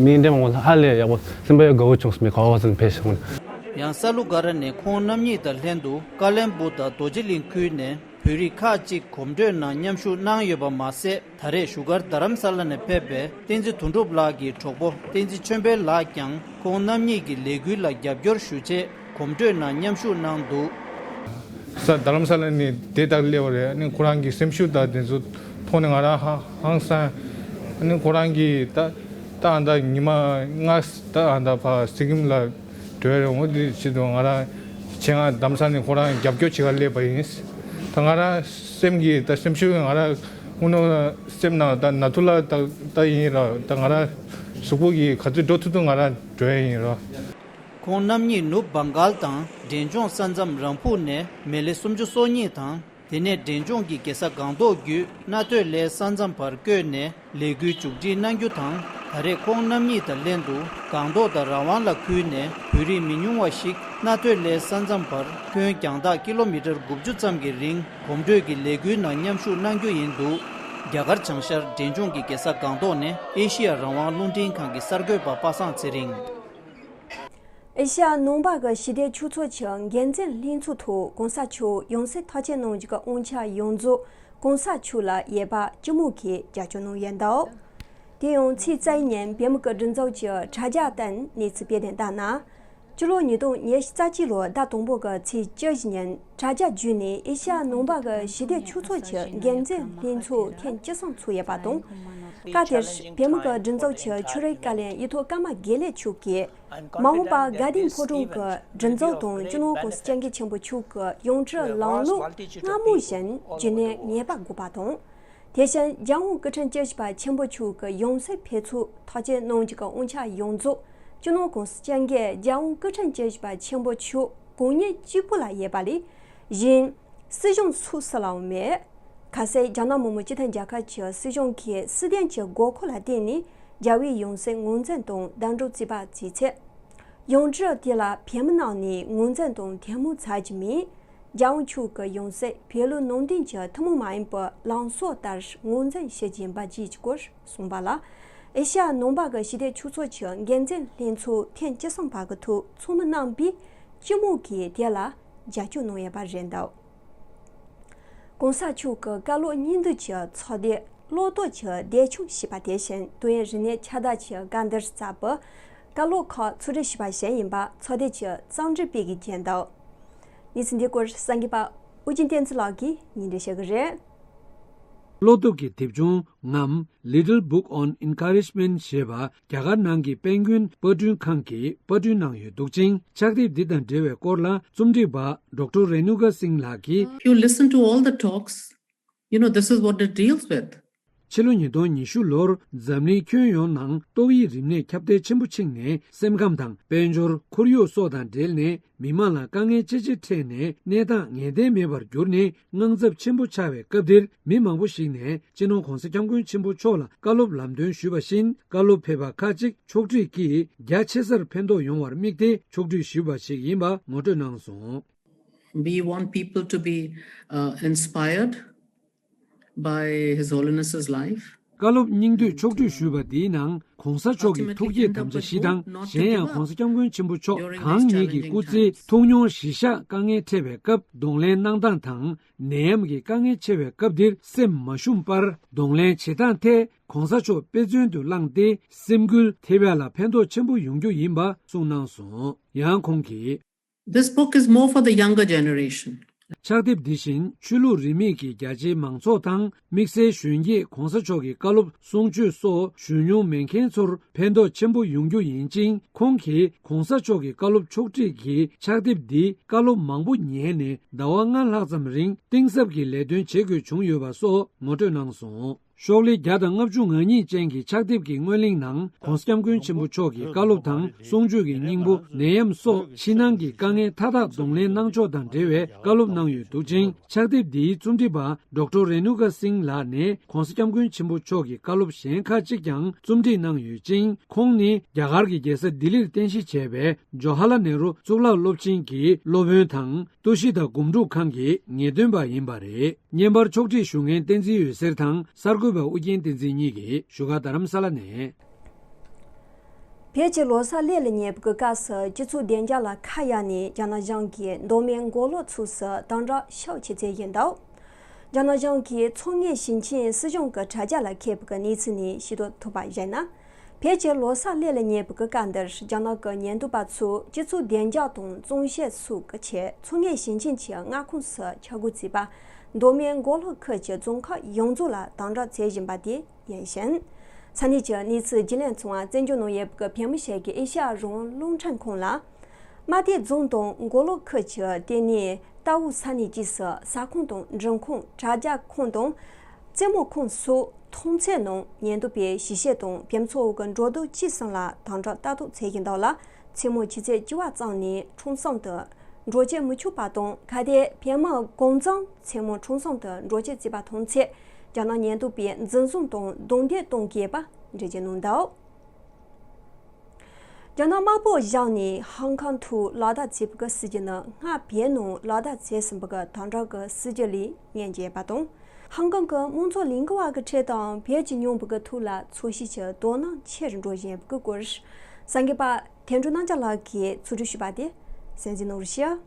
མི་འདྲ་མང་པོ་ཧ་ལས་ཡག་པོ་སེམས་པ་ཡག་དགའ་བོ་བྱུང་སོང་མི་ག་བ་བ་ཟིན་ཕེབས་ཤར་ངོ་ནས། ཡང་ས་ལུ་ག་ར་ནས་ཁོང་རྣམ་གཉིས་དང་ལྷན་དུ་ཀ་ལན་སྦུག་དང་རྡོ་རྗེ་གླིང་ཁུལ་ནས། བོད་རིགས་ཁག་ཅིག་གོམ་བགྲོད་ནང་མཉམ་ཞུགས་གནང་ཡོད་པ་མ་ཟད། ད་རེས་བཞུགས་སྒར་རྡ་རམ་ས་ལ་ནས་ཕེབས་པའི་བསྟན་འཛིན་དོན་གྲུབ་ལགས་ཀྱི་གྲོགས་པོ་བསྟན་འཛིན་ཆོས་འཕེལ་ལགས་ཀྱང་ཁོང་རྣམ་གཉིས་ཀྱི་ལས་འགུལ་ལ་རྒྱབ་སྐྱོར་ཞུ་ཆེད་གོམ་བགྲོད་ནང་མཉམ་ཞུགས་གནང་འདུག། ས་རྡ་རམ་ས་ལ་ནས་དེ་དག་སླེབས་པ་རེད། ཨ་ནི་ཁོ་རང་གི་སེམས་ཤུགས་དང་དེ་ཚོ་མཐོང་ནས་ང་རང་ཧ་ཧང་སང་། ཨ་ནི་ཁོ་རང་གིས་ད་ད་ཨ་ད་ཉི་མ་ལྔ་ད་ཨ་ད་ཕ་སི་ཀིམ་ལ། འགྲོ་ཡ་རེད་འོང་། དེ་ཆེད་དུ་ང་རང་ཆེད་མངགས་རྡ་རམ་ས་ནས་ཁོ་རང་རྒྱབ་སྐྱོར་བྱེད་ག་སླེབས་པ་ཡིན། ད་ང་རང་སེམས་ཀྱི་ད་སེམས་ཤུགས་ང་རང་དངོས་གནས་སེམས་ནང་ད་ན་ཐུ་ལ་ད་ད་ཡིན་ར། ད་ང་རང་གཟུགས་པོ་གི་ག་ཚོད་འགྲོ་ཐུབ་ཐུབ་ང་རང་འགྲོ་ཡ་ཡིན་ར། ཁོང་རྣམ་གཉིས་ནུབ་བང་གལ་དང་འབྲས་ལྗོངས་ས་མཚམས་རམ་ཕུག་ནས་མེ་ལེ་སུམ་ཅུ་སོ་གཉིས་དང་། དེ་ནས་འབྲས་ལྗོངས་ཀྱི་རྒྱལ་ས་སྒང་ཏོག་བརྒྱུད་རྣ་ཐོས་གླེའི་ས་མཚམས་བར་བསྐྱོད་ནས་ལས་འགུལ་མཇུག་སྒྲིལ་གནང་རྒྱུ་དང་། ད་རེས་ཁོང་རྣམ་གཉིས་དང་ལྷན་དུ་སྒང་ཏོག་དང་རང་དབང་ལ་ཁུལ་ནས་བོད་རིགས་མི་ཉུང་བ་ཞིག་རྣ་ཐོས་གླེའི་ས་མཚམས་བར་ཁྱོན་རྒྱང་ཐག་ཀི་ལོ་མི་ཊར་དགུ་བཅུ་ཙམ་གྱི་རིང་གོམ་བགྲོད་ཀྱི་ལས་འགུལ་ནང་མཉམ་ཞུགས་གནང་རྒྱུ་ཡིན་འདུག། རྒྱ་གར་བྱང་ཤར་འབྲས་ལྗོངས་ཀྱི་རྒྱལ་ས་སྒང་ཏོག་ནས་ཨེ་ཤི་ཡ་རང་དབང་རླུང་འཕྲིན་ཁང་གི་གསར་འགོད་པ་པ་སངས་ཚེ་རིང་། ཨེ་ཤ་ཡ་ནང་པ་གི་ཞི་བདེ་ཆོས་ཚོགས་ཀྱི་འགན་འཛིན་ལྷན་ཚོགས་ཐོག་གོང་ས་མཆོག་ཡང་སེ་ཐག་བཅད་གནང་རྒྱུ་གི་དབང་ཆ་ཡོངས་རྫོགས་གོང་ས་མཆོག་ལ་ཡོད་པ་སྤྱི་མོས་ཀྱིས་རྒྱབ་སྐྱོར་གནང་ཡོད་འདུག། དེ་ཡང་ཚེས་རྩ་བཞི་ཉིན་བོད་མི་གི་སྒྲིག་འཛུགས་ཀྱི་དྲ་རྒྱ་སྟེང་གནས་ཚུལ་སྤེལ་དོན་ལྟར་ན། སྤྱི་ལོ་ཉིས་སྟོང་ཉི་ཤུ་རྩ་གཅིག་ལོའི་ཟླ་དང་པོ་གི་ཚེས་བཅུ་བཞི་ཉིན་དྲ་རྒྱ་བརྒྱུད་ནས་ཨེ་ཤ་ཡ་ནང་པ་གི་ཞི་བདེ་ཆོས་ཚོགས་ཀྱི་འགན་འཛིན་ལྷན་ཚོགས་ཐེངས་བཅུ་གསུམ་ཚོགས་ཡོད་པ་དང་། སྐབས་དེར་བོད་མི་གི་སྒྲིག་འཛུགས་ཀྱི་ཕྱི་དྲིལ་བཀའ་བློན་གཡུ་ཐོག་ཀརྨ་དགེ་ལེགས་མཆོག་གིས། མ་འོངས་པར་དགའ་ལྡན་ཕོ་བྲང་གི་སྒྲིག་འཛུགས་དང་སྤྱི་ནོར་༸གོང་ས་༸སྐྱབས་མགོན་ཆེན་པོ་མཆོག་གི་ཡང་སྤྲུལ་ལམ་ལུགས་སྔ་མོ་བཞིན་རྒྱུན་གནས་ངེས་པར་དགོས་པ་དང་། དེ་བཞིན་རྒྱལ་དབང་སྐུ་ཕྲེང་བཅུ་བཞི་པ་ཆེན་པོ་མཆོག་གི་ཡང་སྲིད་ཕེབས་ཚུལ་ཐག་བཅད་གནང་རྒྱུ་གི་དབང་ཆ་ཡོངས་རྫོགས་སྤྱི་ནོར་༸གོང་ས་༸སྐྱབས་མགོན་རྒྱལ་དབང་སྐུ་ཕྲེང་བཅུ་བཞི་པ་ཆེན་པོ་མཆོག་དགུ་ཉིད་གཅིག་པུ་ལ་ཡོད་པ་ལས་གཞན་སྲིད་གཞུང་སུ་སུ་ལའང་མེད། ཁ་སང་རྒྱ་ནག་མི་དམངས་སྤྱི་མཐུན་རྒྱལ་ཁབ་ཀྱི་སྲིད་གཞུང་གིས་སྲིད་དོན་གྱི་དགོས་མཁོ་ལ་བརྟེན་ནས་རྒྱལ་བའི་ཡང་སྲིད་ངོས་འཛིན་དང་བདག་སྒྲུབ་བྱས་པ་བྱས་ཚེ། ཡོངས་འབྲེལ་དེ་ལ་བོད་མི་ནང་ནས་ངོས་འཛིན་དང་ཐལ་མོ་ཚར་གྱི་མེད། རྒྱལ་ཡོངས་ཆོས་ཀྱི་ཡང་སྲིད་བོད་ལུགས་ནང་བསྟན་གྱི་ཐུན་མོང་མ་ཡིན་པའི་ལམ་སྲོལ་ལྟར་ངོས་འཛིན་བྱེད་ཀྱིན་པ་བཅས་ཀྱི་སྐོར་གསུངས་པ་ལ། ཨེ་ཤ་ཡ་ནང་པ་གི་ཞི་བདེ་ཆོས་ཚོགས་ཀྱི་འགན་འཛིན་ལྷན་ཚོགས་ཐེངས་བཅུ་གསུམ་པ་གི་ཐོག་ཚོགས་མི་རྣམ་པས་སྤྱི་མོས་ཀྱིས་དེ་ལ་རྒྱབ་སྐྱོར་གནང་ཡོད་པ་རེད་འདུག་གོང་ས་མཆོག་གི་བཀའ་སློབ་སྙིང་བསྡུས་ཀྱི་ཚོགས་འདུ་བློ་དོར་གྱི་བདེ་སྐྱོང་ཞེས་པ་དེ་བཞིན་ཏུའུ་ཡོན་རིག་གནས་ཁྱབ་བརྡལ་གྱི་སྒར་འདིར་བསྩལ་བའི་བཀའ་སློབ་ཁག་ཚོགས་སྒྲིག་ཞུས་པ་གཞན་ཡིན་པ་ཚོགས་སྡེ་གྱི་གཙང་སྒྲིག་པས་ཀྱིས་བརྗོད་འདུག་གནས་ཚུལ་འདི་སྐོར་གསར་འགོད་པ་ཨུ་རྒྱན་བསྟན་འཛིན་ལགས་ཀྱིས་སྙན་སྒྲོན་ཞུ་གི་རེད། བློ་སྟོབས་ཀྱི་དེབ་ཆུང་ངམ། Little Book on Encouragement ཞེས་པ་རྒྱ་གར་ནང་གི་པེང་གུན་པར་སྐྲུན་ཁང་གིས་པར་སྐྲུན་གནང་ཡོད་འདུག་ཅིང་། ཕྱག་དེབ་འདི་དང་འབྲེལ་བའི་སྐོར་ལ་རྩོམ་སྒྲིག་པ་ཌོག་ཊར་རེ་ནུ་ཀ་སིང་ལགས་ཀྱིས། You listen to all the talks, you know, this is what it deals with. ཕྱི་ལོ་ཉིས་སྟོང་ཉི་ཤུ་ལོར་འཛམ་གླིང་ཁྱོན་ཡོངས་ནང་ཏོག་དབྱིབས་རིམས་ནད་ཁྱབ་གདལ་ཆེན་པོ་ཕྱིན་ནས་སེམས་ཁམས་དང་དཔལ་འབྱོར་ཁོར་ཡུག་སོགས་དང་འབྲེལ་ནས། མི་མང་ལ་དཀའ་ངལ་ཅི་ཆེ་འཕྲད་ནས་གནས་སྟངས་ངེས་གཏན་མེད་པར་གྱུར་ནས་དངངས་འཚབ་ཆེན་པོ་ཆགས་པའི་སྐབས་འདིར། མི་མང་པོ་ཞིག་ནས་སྤྱི་ནོར་༧གོང་ས་༧སྐྱབས་མགོན་ཆེན་པོ་མཆོག་ལ་བཀའ་སློབ་ལམ་སྟོན་ཞུས་པ་བཞིན། བཀའ་སློབ་ཕེབས་པ་ཁག་ཅིག་ཕྱོགས་སྒྲིག་གིས་རྒྱ་ཆེ་སར་ཕན་ཐོགས་ཡོང་བར་དམིགས་ཏེ་ཕྱོགས་སྒྲིག་ཞུས་པ་ཞིག་ཡིན་པ་ངོ་སྤྲོད་གནང་སོང་། We want people to be, uh, inspired by His Holiness's life. བཀའ་སློབ་སྙིང་བསྡུས་ཕྱོགས་སྒྲིག་ཞུས་པ་འདིའི་ནང་༧གོང་ས་མཆོག་གི་ཐུགས་བསྐྱེད་དམ་བཅའ་བཞི་དང་། གཞན་ཡང་༧གོང་ས་༧སྐྱབས་མགོན་ཆེན་པོ་མཆོག་གང་ཉིད་ཀྱི་སྐུ་ཚེའི་ཐུགས་མྱོང་གཞིར་བཞག་དཀའ་ངལ་འཕྲད་པའི་སྐབས་གདོང་ལེན་གནང་སྟངས་དང་། ནད་ཡམས་ཀྱི་དཀའ་ངལ་ཆེ་བའི་སྐབས་འདིར་སེམས་མ་ཞུམ་པར་གདོང་ལེན་བྱེད་སྟངས་ཐད་༧གོང་ས་མཆོག་དཔེ་མཚོན་དུ་བླངས་ཏེ། སེམས་འགུལ་ཐེབས་ཡ་ལ་ཕན་ཐོགས་ཆེན་པོ་ཡོང་རྒྱུ་ཡིན་པ་གསུངས་གནང་སོང་། ཡང་ཁོང་གིས། This book is more for the younger generation. ཕྱག་དེབ་འདི་བཞིན་ཆོས་ལུགས་རིས་མེད་ཀྱི་རྒྱ་ཆེའི་མང་ཚོགས་དང་། དམིགས་བསལ་གཞོན་སྐྱེས་༧གོང་ས་མཆོག་གི་བཀའ་སློབ་གསུང་ཆོས་སོགས་ཞུ་མྱོང་མེད་མཁན་ཚོར་ཕན་ཐོགས་ཆེན་པོ་ཡོང་རྒྱུ་ཡིན་ཅིང་། ཁོང་གིས་༧གོང་ས་མཆོག་གི་བཀའ་སློབ་ཕྱོགས་སྒྲིག་གིས་ཕྱག་དེབ་འདིའི་བཀའ་སློབ་མང་པོ་ཉན་ནས་ཟླ་བ་ལྔ་ལྷག་ཙམ་རིང་གཏིང་ཟབ་ཀྱི་ལས་དོན་བྱེད་དགོས་བྱུང་ཡོད་པ་སོགས་ངོ་སྤྲོད་གནང་སོང་། ཤོག་ལྷེ་བརྒྱ་དང་ལྔ་བཅུ་ང་གཉིས་ཅན་གྱི་ཕྱག་དེབ་ཀྱི་སྔོན་གླེང་ནང་༧གོང་ས་༧སྐྱབས་མགོན་ཆེན་པོ་མཆོག་གི་བཀའ་སློབ་དང་། གསུང་ཆོས་ཀྱི་སྙིང་པོ། ནད་ཡམས་སོགས་ཕྱི་ནང་གི་དཀའ་ངལ་མཐའ་དག་གདོང་ལེན་གནང་ཕྱོགས་དང་འབྲེལ་བའི་བཀའ་སློབ་གནང་ཡོད་འདུག་ཅིང་། ཕྱག་དེབ་འདིའི་རྩོམ་སྒྲིག་པ་ཌོག་ཊར་རེ་ནུ་ཀ་སིང་ལགས་ནས་༧གོང་ས་༧སྐྱབས་མགོན་ཆེན་པོ་མཆོག་གི་བཀའ་སློབ་གཞན་ཁག་ཅིག་ཀྱང་རྩོམ་སྒྲིག་གནང་ཡོད་ཅིང་། ཁོང་ནི་རྒྱ་གར་གྱི་རྒྱལ་ས་ལྡི་ལིར་རྟེན་གཞི་བྱས་པའི་ཇོ་ཧ་ལ་ནེ་རུ་གཙུག་ལག་སློབ་ཆེན་གྱི་སློབ་དཔོན་དང་། རྟོག་ཞིབ་དང་སྒོམ་སྒྲུབ་ཁང་གི་ངེས་སྟོན་པ་ཡིན་པ་རེད། བརྙན་པར་ཕྱོགས་སྒྲིག་ཞུ་མཁན་བསྟན་འཛིན་འོད་ཟེར་དང་གསར་འགོད་པ་ཨུ་རྒྱན་བསྟན་འཛིན་གཉིས་ཀྱིས་བཞུགས་སྒར་རྡ་རམ་ས་ལ་ནས། བོད་ཀྱི་ལོ་གསར་སླེབས་ལ་ཉེ་བའི་སྐབས་སུ་སྤྱི་ཚོགས་བདེ་འཇགས་ལ་ཁ་གཡར་ནས་རྒྱ་ནག་གཞུང་གིས་མདོ་སྨད་མགོ་ལོག་ཚོ་སུ་དམ་དྲག་ཤུགས་ཆེ་བྱེད་བཞིན་འདུག་རྒྱ་ནག་གཞུང་གིས་མཚོ་སྔོན་ཞིང་ཆེན་སྲིད་གཞུང་གི་དྲ་རྒྱ་ལ་ཁེབས་པའི་ནུས་ཚད་ནས་ཤེས་རྟོགས་ཐུབ་པར་བྱས་ན། བོད་ཀྱི་ལོ་གསར་སླེབས་ལ་ཉེ་བའི་སྐབས་འདིར་རྒྱ་ནག་གི་ཉེན་རྟོག་པ་ཚོས་སྤྱི་ཚོགས་བདེ་འཇགས་དང་གཙང་བཤེར་སོགས་ཀྱི་ཆེད་མཚོ་སྔོན་ཞིང་ཆེན་གྱི་མངའ་ཁོངས་སུ་འཆར་སྒོ་བརྩིས་པ། མདོ་སྨད་མགོ་ལོག་ཁུལ་གྱི་རྫོང་ཁག་ཡོངས་རྫོགས་ལ་དམ་དྲག་བྱེད་བཞིན་པ་དེ་ཡིན་ཞིང་། ས་གནས་ཀྱི་གནས་ཚུལ་རྒྱུས་ལོན་ཚོང་བ་བཙན་བྱོལ་ནང་ཡོད་པའི་བོད་མི་ཞིག་གིས་ཨེ་ཤ་ཡ་རང་དབང་རླུང་འཕྲིན་ཁང་ལ། རྨ་སྟོད་རྫོང་དང་མགོ་ལོག་ཁུལ་གྱི་ལྟེ་གནས་རྟའུ་ས་གནས་བཅས་སུ་ཟ་ཁང་དང་འགྲུལ་ཁང་། དྲ་རྒྱ་ཁང་དང་རྩེད་མོ་ཁང་སོགས་མཐོང་ཚད་ནང་ཉེན་རྟོག་པས་ཞིབ་བཤེར་དང་བོད་མི་ཚོགས་འོག་གི་འགྲོ་འདུག་སྤྱི་གསུམ་ལ་དམ་དྲག་ལྟ་རྟོག་བྱེད་ཀྱིན་འདུག་ལ། མཚན་མོ་ཆུ་ཚོད་བཅུ་པ་ཙམ་ནས་འཁྲུངས་གསུམ་དུ་འགྲོ་བྱེད་མི་ཆོག་པ་དང་། གལ་ཏེ་བོད་མི་གང་ཙམ་མཚན་མོ་འཁྲུངས་གསུམ་དུ་འགྲོ་བྱེད་བྱས་པ་མཐོང་ཚེ། རྒྱ་ནག་ཉེན་རྟོག་པས་འཛིན་བཟུང་དང་རྡུང་རྡེག་གཏོང་གི་ཡོད་པ་འགྲེལ་བརྗོད་གནང་འདུག་རྒྱ་ནག་དམར་པོ་གཞུང་ནས་ཧང་ཀང་དུ་ལག་བསྟར་བྱས་པའི་སྲིད་ཇུས་ནི་སྔར་བོད་ནང་ལག་བསྟར་བྱས་ཟིན་པའི་དམ་དྲག་གི་སྲིད་ཇུས་ལས་ངན་བྱས་པ་དང་། ཧང་ཀང་གི་དམངས་གཙོ་ལས་འགུལ་བ་གི་ཁྲོད་དང་བོད་ཀྱི་མྱོང་བའི་ཐོག་ལ་འཚོ་བྱེད་ཀྱི་དོ་སྣང་ཆེ་རུ་འགྲོ་བཞིན་པའི་སྐོར། གསར་འགོད་པ་དོན་གྲུབ་རྣམ་རྒྱལ་ལགས་ཀྱིས་ཚོགས་སྒྲིག་ཞུས་པ་དེ་གསན་གཟིགས་གནང་རོགས་ཞུ།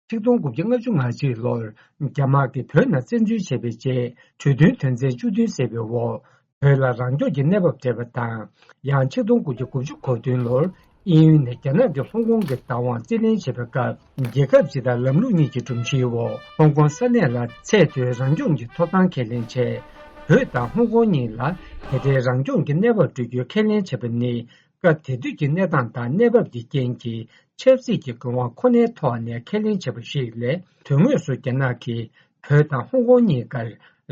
ཆིག་སྟོང་དགུ་བརྒྱ་ལྔ་བཅུ་ང་གཅིག་ལོར་རྒྱ་དམག་གིས་བོད་ནང་བཙན་འཛུལ་བྱས་པའི་རྗེས། གྲོས་མཐུན་དོན་ཚན་བཅུ་བདུན་ཟེར་བའི་འོག་བོད་ལ་རང་སྐྱོང་གི་གནས་བབ་སྤྲད་པ་དང་། ཡང་ཆིག་སྟོང་དགུ་བརྒྱ་དགུ་བཅུ་གོ་བདུན་ལོར་དབྱིན་ཡུལ་ནས་རྒྱ་ནག་གིས་ཧོང་ཀོང་གི་བདག་དབང་རྩིས་ལེན་བྱས་པའི་སྐབས། རྒྱལ་ཁབ་སྤྱི་དང་ལམ་ལུགས་གཉིས་ཀྱི་སྒྲོམ་གཞིའི་འོག་ཧོང་ཀོང་ས་གནས་ལ་ཚད་མཐོའི་རང་སྐྱོང་གི་ཐོབ་ཐང་ཁས་ལེན་བྱས། བོད་དང་ཧོང་ཀོང་གཉིས་ལ་དེ་འབྲེལ་རང་སྐྱོང་གི་གནས་བབ་སྤྲོད་རྒྱུའི་ཁས་ལེན་བྱས་པ་ནི། སྐབས་དེ་དུས་ཀྱི་གནས་སྟངས་དང་གནས་བབ་ཀྱི་རྐྱེན་གྱིས་ཆབ་སྲིད་ཀྱི་དགོས་དབང་ཁོ་ནའི་ཐོག་ནས་ཁས་ལེན་བྱས་པ་ཞིག་ལས། དོན་དངོས་སུ་རྒྱ་ནག་གིས་བོད་དང་ཧོང་ཀོང་གཉིས་ཀར་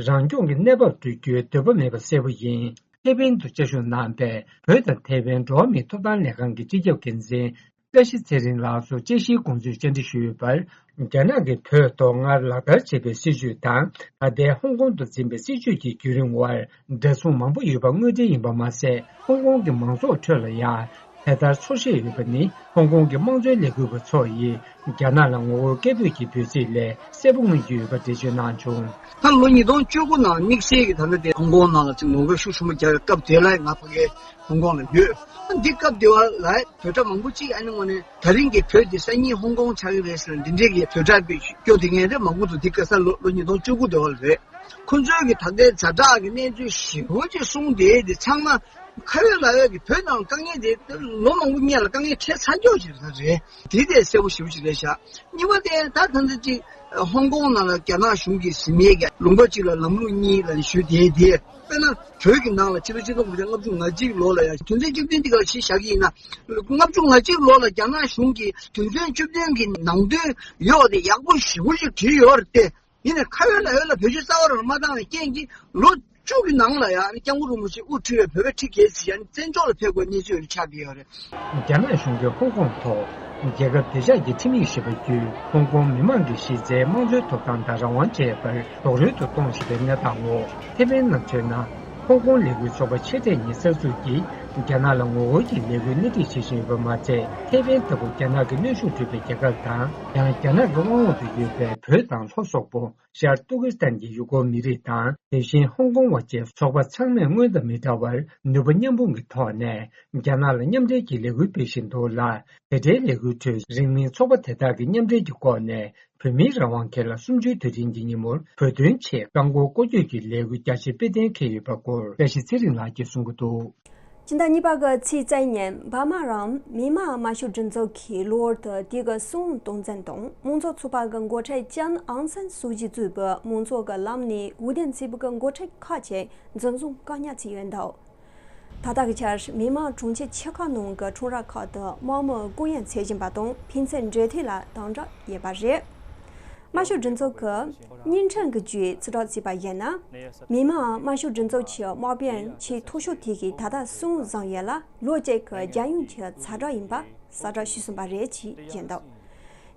རང་སྐྱོང་གི་གནས་བབ་སྤྲོད་རྒྱུའི་འདོད་པ་མེད་པ་གསལ་པོ་ཡིན། ཐེ་ཝན་དུ་བཅའ་བཞུགས་གནང་པའི་བོད་དང་ཐེ་ཝན་འགྲོ་བ་མིའི་ཐོབ་ཐང་ལས་ཁང་གི་སྤྱི་ཁྱབ་འགན་འཛིན་བཀྲ་ཤིས་ཚེ་རིང་ལགས་སུ་དཔྱད་གཞིའི་དགོངས་ཚུལ་བཅར་འདྲི་ཞུས་པར། རྒྱ་ནག་གིས་བོད་ཐོག་སྔར་ལག་བསྟར་བྱས་པའི་སྲིད་ཇུས་དང་། ད་ལྟའི་ཧོང་ཀོང་དུ་འཛིན་པའི་སྲིད་ཇུས་ཀྱི་བརྒྱུད་རིམ་དབར་འདྲ་མཚུངས་མང་པོ་ཡོད་པ་དངོས་འབྲེལ་ཡིན་པ་མ་ཟད། ཧོང་ཀོང་གི་མང་ཚོགས་ཁྲོད་ལ་ཡང་ དེ་ལྟར་ཚོར་བཞིན་ཡོད་པ་ནི། ཧོང་ཀོང་གི་དམངས་གཙོའི་ལས་འགུལ་བ་ཚོ་ཡིས་རྒྱ་ནག་ལ་ངོ་རྒོལ་སྐད་འབོད་ཀྱི་འབོད་ཚིག་ལས་གསལ་པོ་མངོན་གྱི་ཡོད་པ་འགྲེལ་བརྗོད་གནང་བྱུང་། ད་ལོ་ཉིས་སྟོང་བཅུ་དགུ་ནང་དམིགས་བསལ་གྱི་ད་ལྟ་དེ་ཧོང་ཀོང་ནང་ལ་ཅིག་ངོ་རྒོལ་ཤུགས་ཆེན་པོ་རྒྱག་པའི་སྐབས་དེ་ལ་ང་ཕ་གིའི་ཧོང་ཀོང་ལ་ཡོད། འདི་སྐབས་དེ་བ་ལ་བོད་སྒྲ་མང་པོ་ཅིག་ཨ་ནི་དངོས་གནས་ད་རིང་གི་བོད་འདི་སང་ཉིན་ཧོང་ཀོང་ཆགས་ཀྱི་རེད་ཟེར་ནས་འདི་འདྲའི་གི་བོད་སྒྲ་སྐྱོ་དེ་ངས་རེད་མང་པོ་འདུག་འདི་ག་ས་ལོ་ལོ་ཉིས་སྟོང་བཅུ་དགུ་དེ་བ་ལ་རེད། ཁོ་ཚོའི་གི་ད་ལྟའི་ཛ་དྲག་གི་གནས་ཚུལ་ཞེ་པོ་ཅིག་གསུངས་དེ་དེ་ཚང་མ་ཁ་ཡོད་ལག་ཡོད་ཀྱི་བོད་ནང་དཀའ་ངལ་དེ་ལོ་མང་པོ་སྔོན་ལ་དཀའ་ངལ་འཕྲད་ཚར་ཀྱོག་ཅིག་རེད། དེ་དེ་གསལ་པོ་ཞེ་པོ་ཅིག་རེད་ཤག་གཉིས་པ་དེ་ད་ད་ལྟ་ཅིག་ཧོང་ཀོང་ནང་ལ་རྒྱ་ནག་གཞུང་གིས་ཟིན་མེད་ཀྱི་ལུང་པ་ཅིག་ལ་ལམ་ལུགས་གཉིས་ལ་ཞུ་དེ་དེ་དཔེར་ན་བོད་ཀྱི་ནང་ལ་ཕྱི་ལོ་ཆིག་སྟོང་དགུ་བརྒྱ་ལྔ་བཅུ་ང་གཅིག་ལོ་ལ་ཡང་དོན་ཚན་བཅུ་བདུན་འདི་ག་ཕྱི་བཞག་གི་ཡིན་ན། ལྔ་བཅུ་ང་གཅིག་ལོ་ལ་རྒྱ་ནག་གཞུང་གིས་དོན་ཚན་བཅུ་བདུན་གྱི་ནང་དོན་ཡོད་དེ་ཡག་པོ་ཞེ་པོ་ཅིག་བྲིས་ཡོད་རེད་དེ། ཡིན་ནའི་ཁ་ཡོད་ལག་ཡོད་ལ་བེད་སྤྱོད་རྩ་བ་རང་མ་བཏང་བའི་རྐྱེན་གྱིས་ལོ་བཅུ་གི་ནང་ལ་ཡང་སྐྱབས་མགོན་རིན་པོ་ཆེ་དབུ་ཁྲིད་པའི་བོད་པའི་ཁྲི་གས་ཟིན་ཡང་བཙན་བྱོལ་ལ་ཕེབས་དགོས་གནས་ཚུལ་ཆགས་ཀྱི་ཡོད་རེད། རྒྱ་ནག་གཞུང་གིས་ཧོང་ཀོང་ཐོག་རྒྱལ་ཁབ་བདེ་འཇགས་ཀྱི་ཁྲིམས་ཡིག་ཞེས་པ་བརྒྱུད་ཧོང་ཀོང་མི་མང་གི་གཞི་རྩའི་དམངས་གཙོའི་ཐོབ་ཐང་དང་རང་དབང་བཅས་པར་རྡོག་རོལ་དུ་གཏོང་བཞིན་པའི་གནས་སྟངས་འོག་ཐེ་ཝན་ནང་མཚོན་ན། ཧོང་ཀོང་ལས་འགུལ་ཚོགས་པ་ཆེ་གྲས་གཉིས་གསར་འཛུགས་ཀྱིས་རྒྱ་ནག་ལ་ངོ་རྒོལ་གྱི་ལས་འགུལ་སྣེ་ཁྲིད་བྱེད་བཞིན་ཡོད་པ་མ་ཚད། ཐེ་ཝན་ལྟ་བུ་རྒྱ་ནག་གི་གནོན་ཤུགས་སྤྲོད་པའི་རྒྱལ་ཁབ་དང་། ཡང་རྒྱ་ནག་གི་དབང་འོག་ཏུ་ཡོད་པའི་བོད་དང་ལྷོ་སོག་པོ། ཤར་ཏུར་ཀི་སི་ཐན་གྱི་ཡུ་གུར་མི་རིགས་དང་། དེ་བཞིན་ཧོང་ཀོང་བ་བཅས་ཚོགས་པ་ཚང་མས་སྔོན་དང་མི་འདྲ་བར་ནུས་པ་མཉམ་སྤུངས་ཀྱི་ཐོག་ནས་རྒྱ་ནག་ལ་མཉམ་འབྲེལ་གྱི་ལས་འགུལ་སྤེལ་བཞིན་འདུག་ལ། དེ་འབྲེལ་ལས་འགུལ་ཁྲོད་རིང་མིན་ཚོགས་པ་དེ་དག་གིས་མཉམ་འབྲེལ་གྱི་སྒོ་ནས་བོད་མིའི་རང་དབང་སྐད་ལ་གསུམ་བཅུའི་དུས་དྲན་གྱི་ཉིན་མོར་བོད་དོན་ཆེད་རྐང་འཁོར་སྐོར་སྐྱོད་ཀྱི་ལས་འགུལ་རྒྱ་ཆེ་སྤེལ་གཏན་འཁེལ་ཡོད་པ་སྐོར་བཀྲ་ཤིས་ཚེ་རིང་ལགས་ཀྱིས་གསུང་གི་འདུག་སྤྱི་ཟླ་གཉིས་པ་གི་ཚེས་རྩ་བརྒྱད་ཉིན་འབར་མ་རམ་མི་དམངས་དམར་ཤོག་སྒྲིག་འཛུགས་ཀྱིས་ལོ་བར་དུ་དེ་གི་སྲིད་དབང་སྟངས་འཛིན་དང་དམངས་གཙོ་ཚོགས་པ་གི་འགོ་ཁྲིད་ལྕམ་ཨང་སན་སུའུ་ཅི་གཙོས་པའི་དམངས་གཙོ་གི་ལམ་ནས་འོས་བསྡུ་བྱས་པའི་གི་འགོ་ཁྲིད་ཁག་ཅིག་འཛིན་བཟུང་བཀག་ཉར་བྱས་ཡོད་འདུག་ད་ལྟ་གི་ཆར་མི་དམངས་དྲུང་ཆེ་ཆེ་ཁག་ནང་གི་ཁྲོམ་ར་ཁག་ཏུ་དམག་མི་སྐུ་ཡོང་བྱེད་བཞིན་པ་དང་ཕན་ཚུན་འབྲེལ་མཐུད་ལ་དམ་དྲག་ཡོད་པ་རེད། དམར་ཤོག་སྒྲིག་འཛུགས་ཀྱི་བརྙན་འཕྲིན་གྱི་བརྒྱུད་ཚིག་ཐོ་བརྩིས་པ་ཡིན་ན། མི་དམངས་དམར་ཤོག་སྒྲིག་འཛུགས་ཀྱི་དམག་དཔོན་ཆེས་མཐོ་ཤོས་དེ་གིས་ད་ལྟ་སྲིད་དབང་བཟུང་ཡོད་ལ་ལོ་གཅིག་གི་རྒྱལ་ཡོངས་ཀྱི་ཛ་དྲག་ཡིན་པ་གསལ་བསྒྲགས་ཞུས་ཟིན་པ་རེད་ཅེས་བརྗོད་འདུག་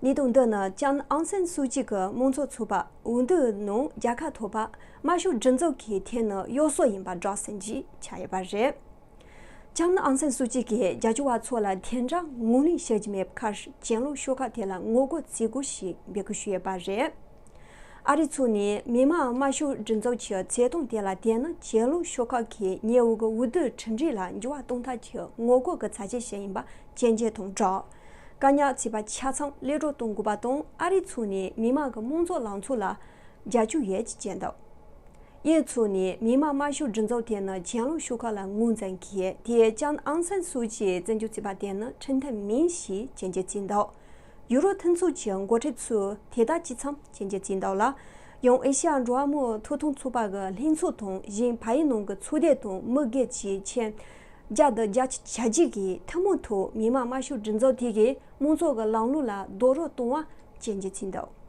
གནད་དོན་འདི་ནི་ལྕམ་ཨང་སན་སུའུ་ཅི་གི་དམངས་གཙོ་ཚོགས་པ་འོས་བསྡུའི་ནང་རྒྱལ་ཁ་ཐོབ་པ་དམར་ཤོག་སྒྲིག་འཛུགས་ཀྱི་ཐད་ནས་གཡོ་ཟོལ་ཡིན་པ་སྒྲོག་ཟིན་གྱི་ཆགས་ཡོད་པ་རེད། ལྕམ་ཨང་སན་སུའུ་ཅི་གིས་རྒྱལ་གཅེས་པ་ཚོ་ལ་དེ་འདྲ་ངོས་ལེན་བྱེད་ཀྱི་མེད་པའི་ཁར་གྱེན་ལོག་ཤོག་ཁག་དེ་ལ་ངོ་རྒོལ་བྱེད་དགོས་ཞེས་འབོད་སྐུལ་ཞུས་ཡོད་པ་རེད། ཨ་རི་ཚོ་ནས་མི་དམངས་དམར་ཤོག་སྒྲིག་འཛུགས་ཀྱི་བྱེད་སྟངས་དེ་ལ་བལྟས་ན་གྱེན་ལོག་ཤོག་ཁག་གིས་ཉེ་བའི་གི་འོས་བསྡུ་གྲུབ་འབྲས་ལ་འགྱུར་བ་གཏོང་ཐབས་ཀྱི་ངོ་རྒོལ་གྱི་ཚ་གྱང་ཞིག་ཡིན་པ་སྐྱོན་བརྗོད་དང་སྦྲགས། བཀག་ཉར་བྱས་པ་ཆ་ཚང་གློད་གྲོལ་གཏོང་དགོས་པ་དང་ཨ་རི་ཚོ་ནས་མི་དམངས་ཀྱི་དམངས་གཙོ་ལངས་ཕྱོགས་ལ་རྒྱབ་སྐྱོར་ཡོད་ཅེས་བརྗོད་འདུག་དབྱིན་ཚོ་ནས་མི་དམངས་དམར་ཤོག་སྒྲིག་འཛུགས་དེ་ནི་གྱེན་ལོག་ཤོག་ཁག་ལ་ངོས་འཛིན་གྱིས་དེས་ལྕམ་ཨང་སན་སུའུ་ཅིས་བཙན་བྱོལ་བྱས་པ་དེ་ནི་ཁྲིམས་མཐུན་མིན་ཞེས་སྐྱོན་བརྗོད་བྱས་འདུག་ཡུ་རོབ་མཐུན་ཚོགས་ཀྱི་འགོ་ཁྲིད་ཚོས་དེ་དག་ཇི་ཙམ་སྐྱོན་བརྗོད་བྱས་འདུག་ལ། ཡང་ཨེ་ཤ་ཡ་འགྲོ་བ་མིའི་ཐོབ་ཐང་ཚོགས་པ་གི་ལྷན་ཚོགས་དང་གཞན་བལ་ཡུལ་ནང་གི་ཚོགས་སྡེ་དང་མི་སྒེར་བཅས་ཁྱོན་བརྒྱ་དང་བརྒྱད་ཅུ་གྱ་གཅིག་གིས་ཐུན་མོང་ཐོག་མི་དམངས་དམར་ཤོག་སྒྲིག་འཛུགས་དེ་གིས་དམངས་གཙོ་གི་ལམ་ལུགས་ལ་རྡོག་རོལ་གཏོང་བ་སྐྱོན་བརྗོད་བྱས་འདུག་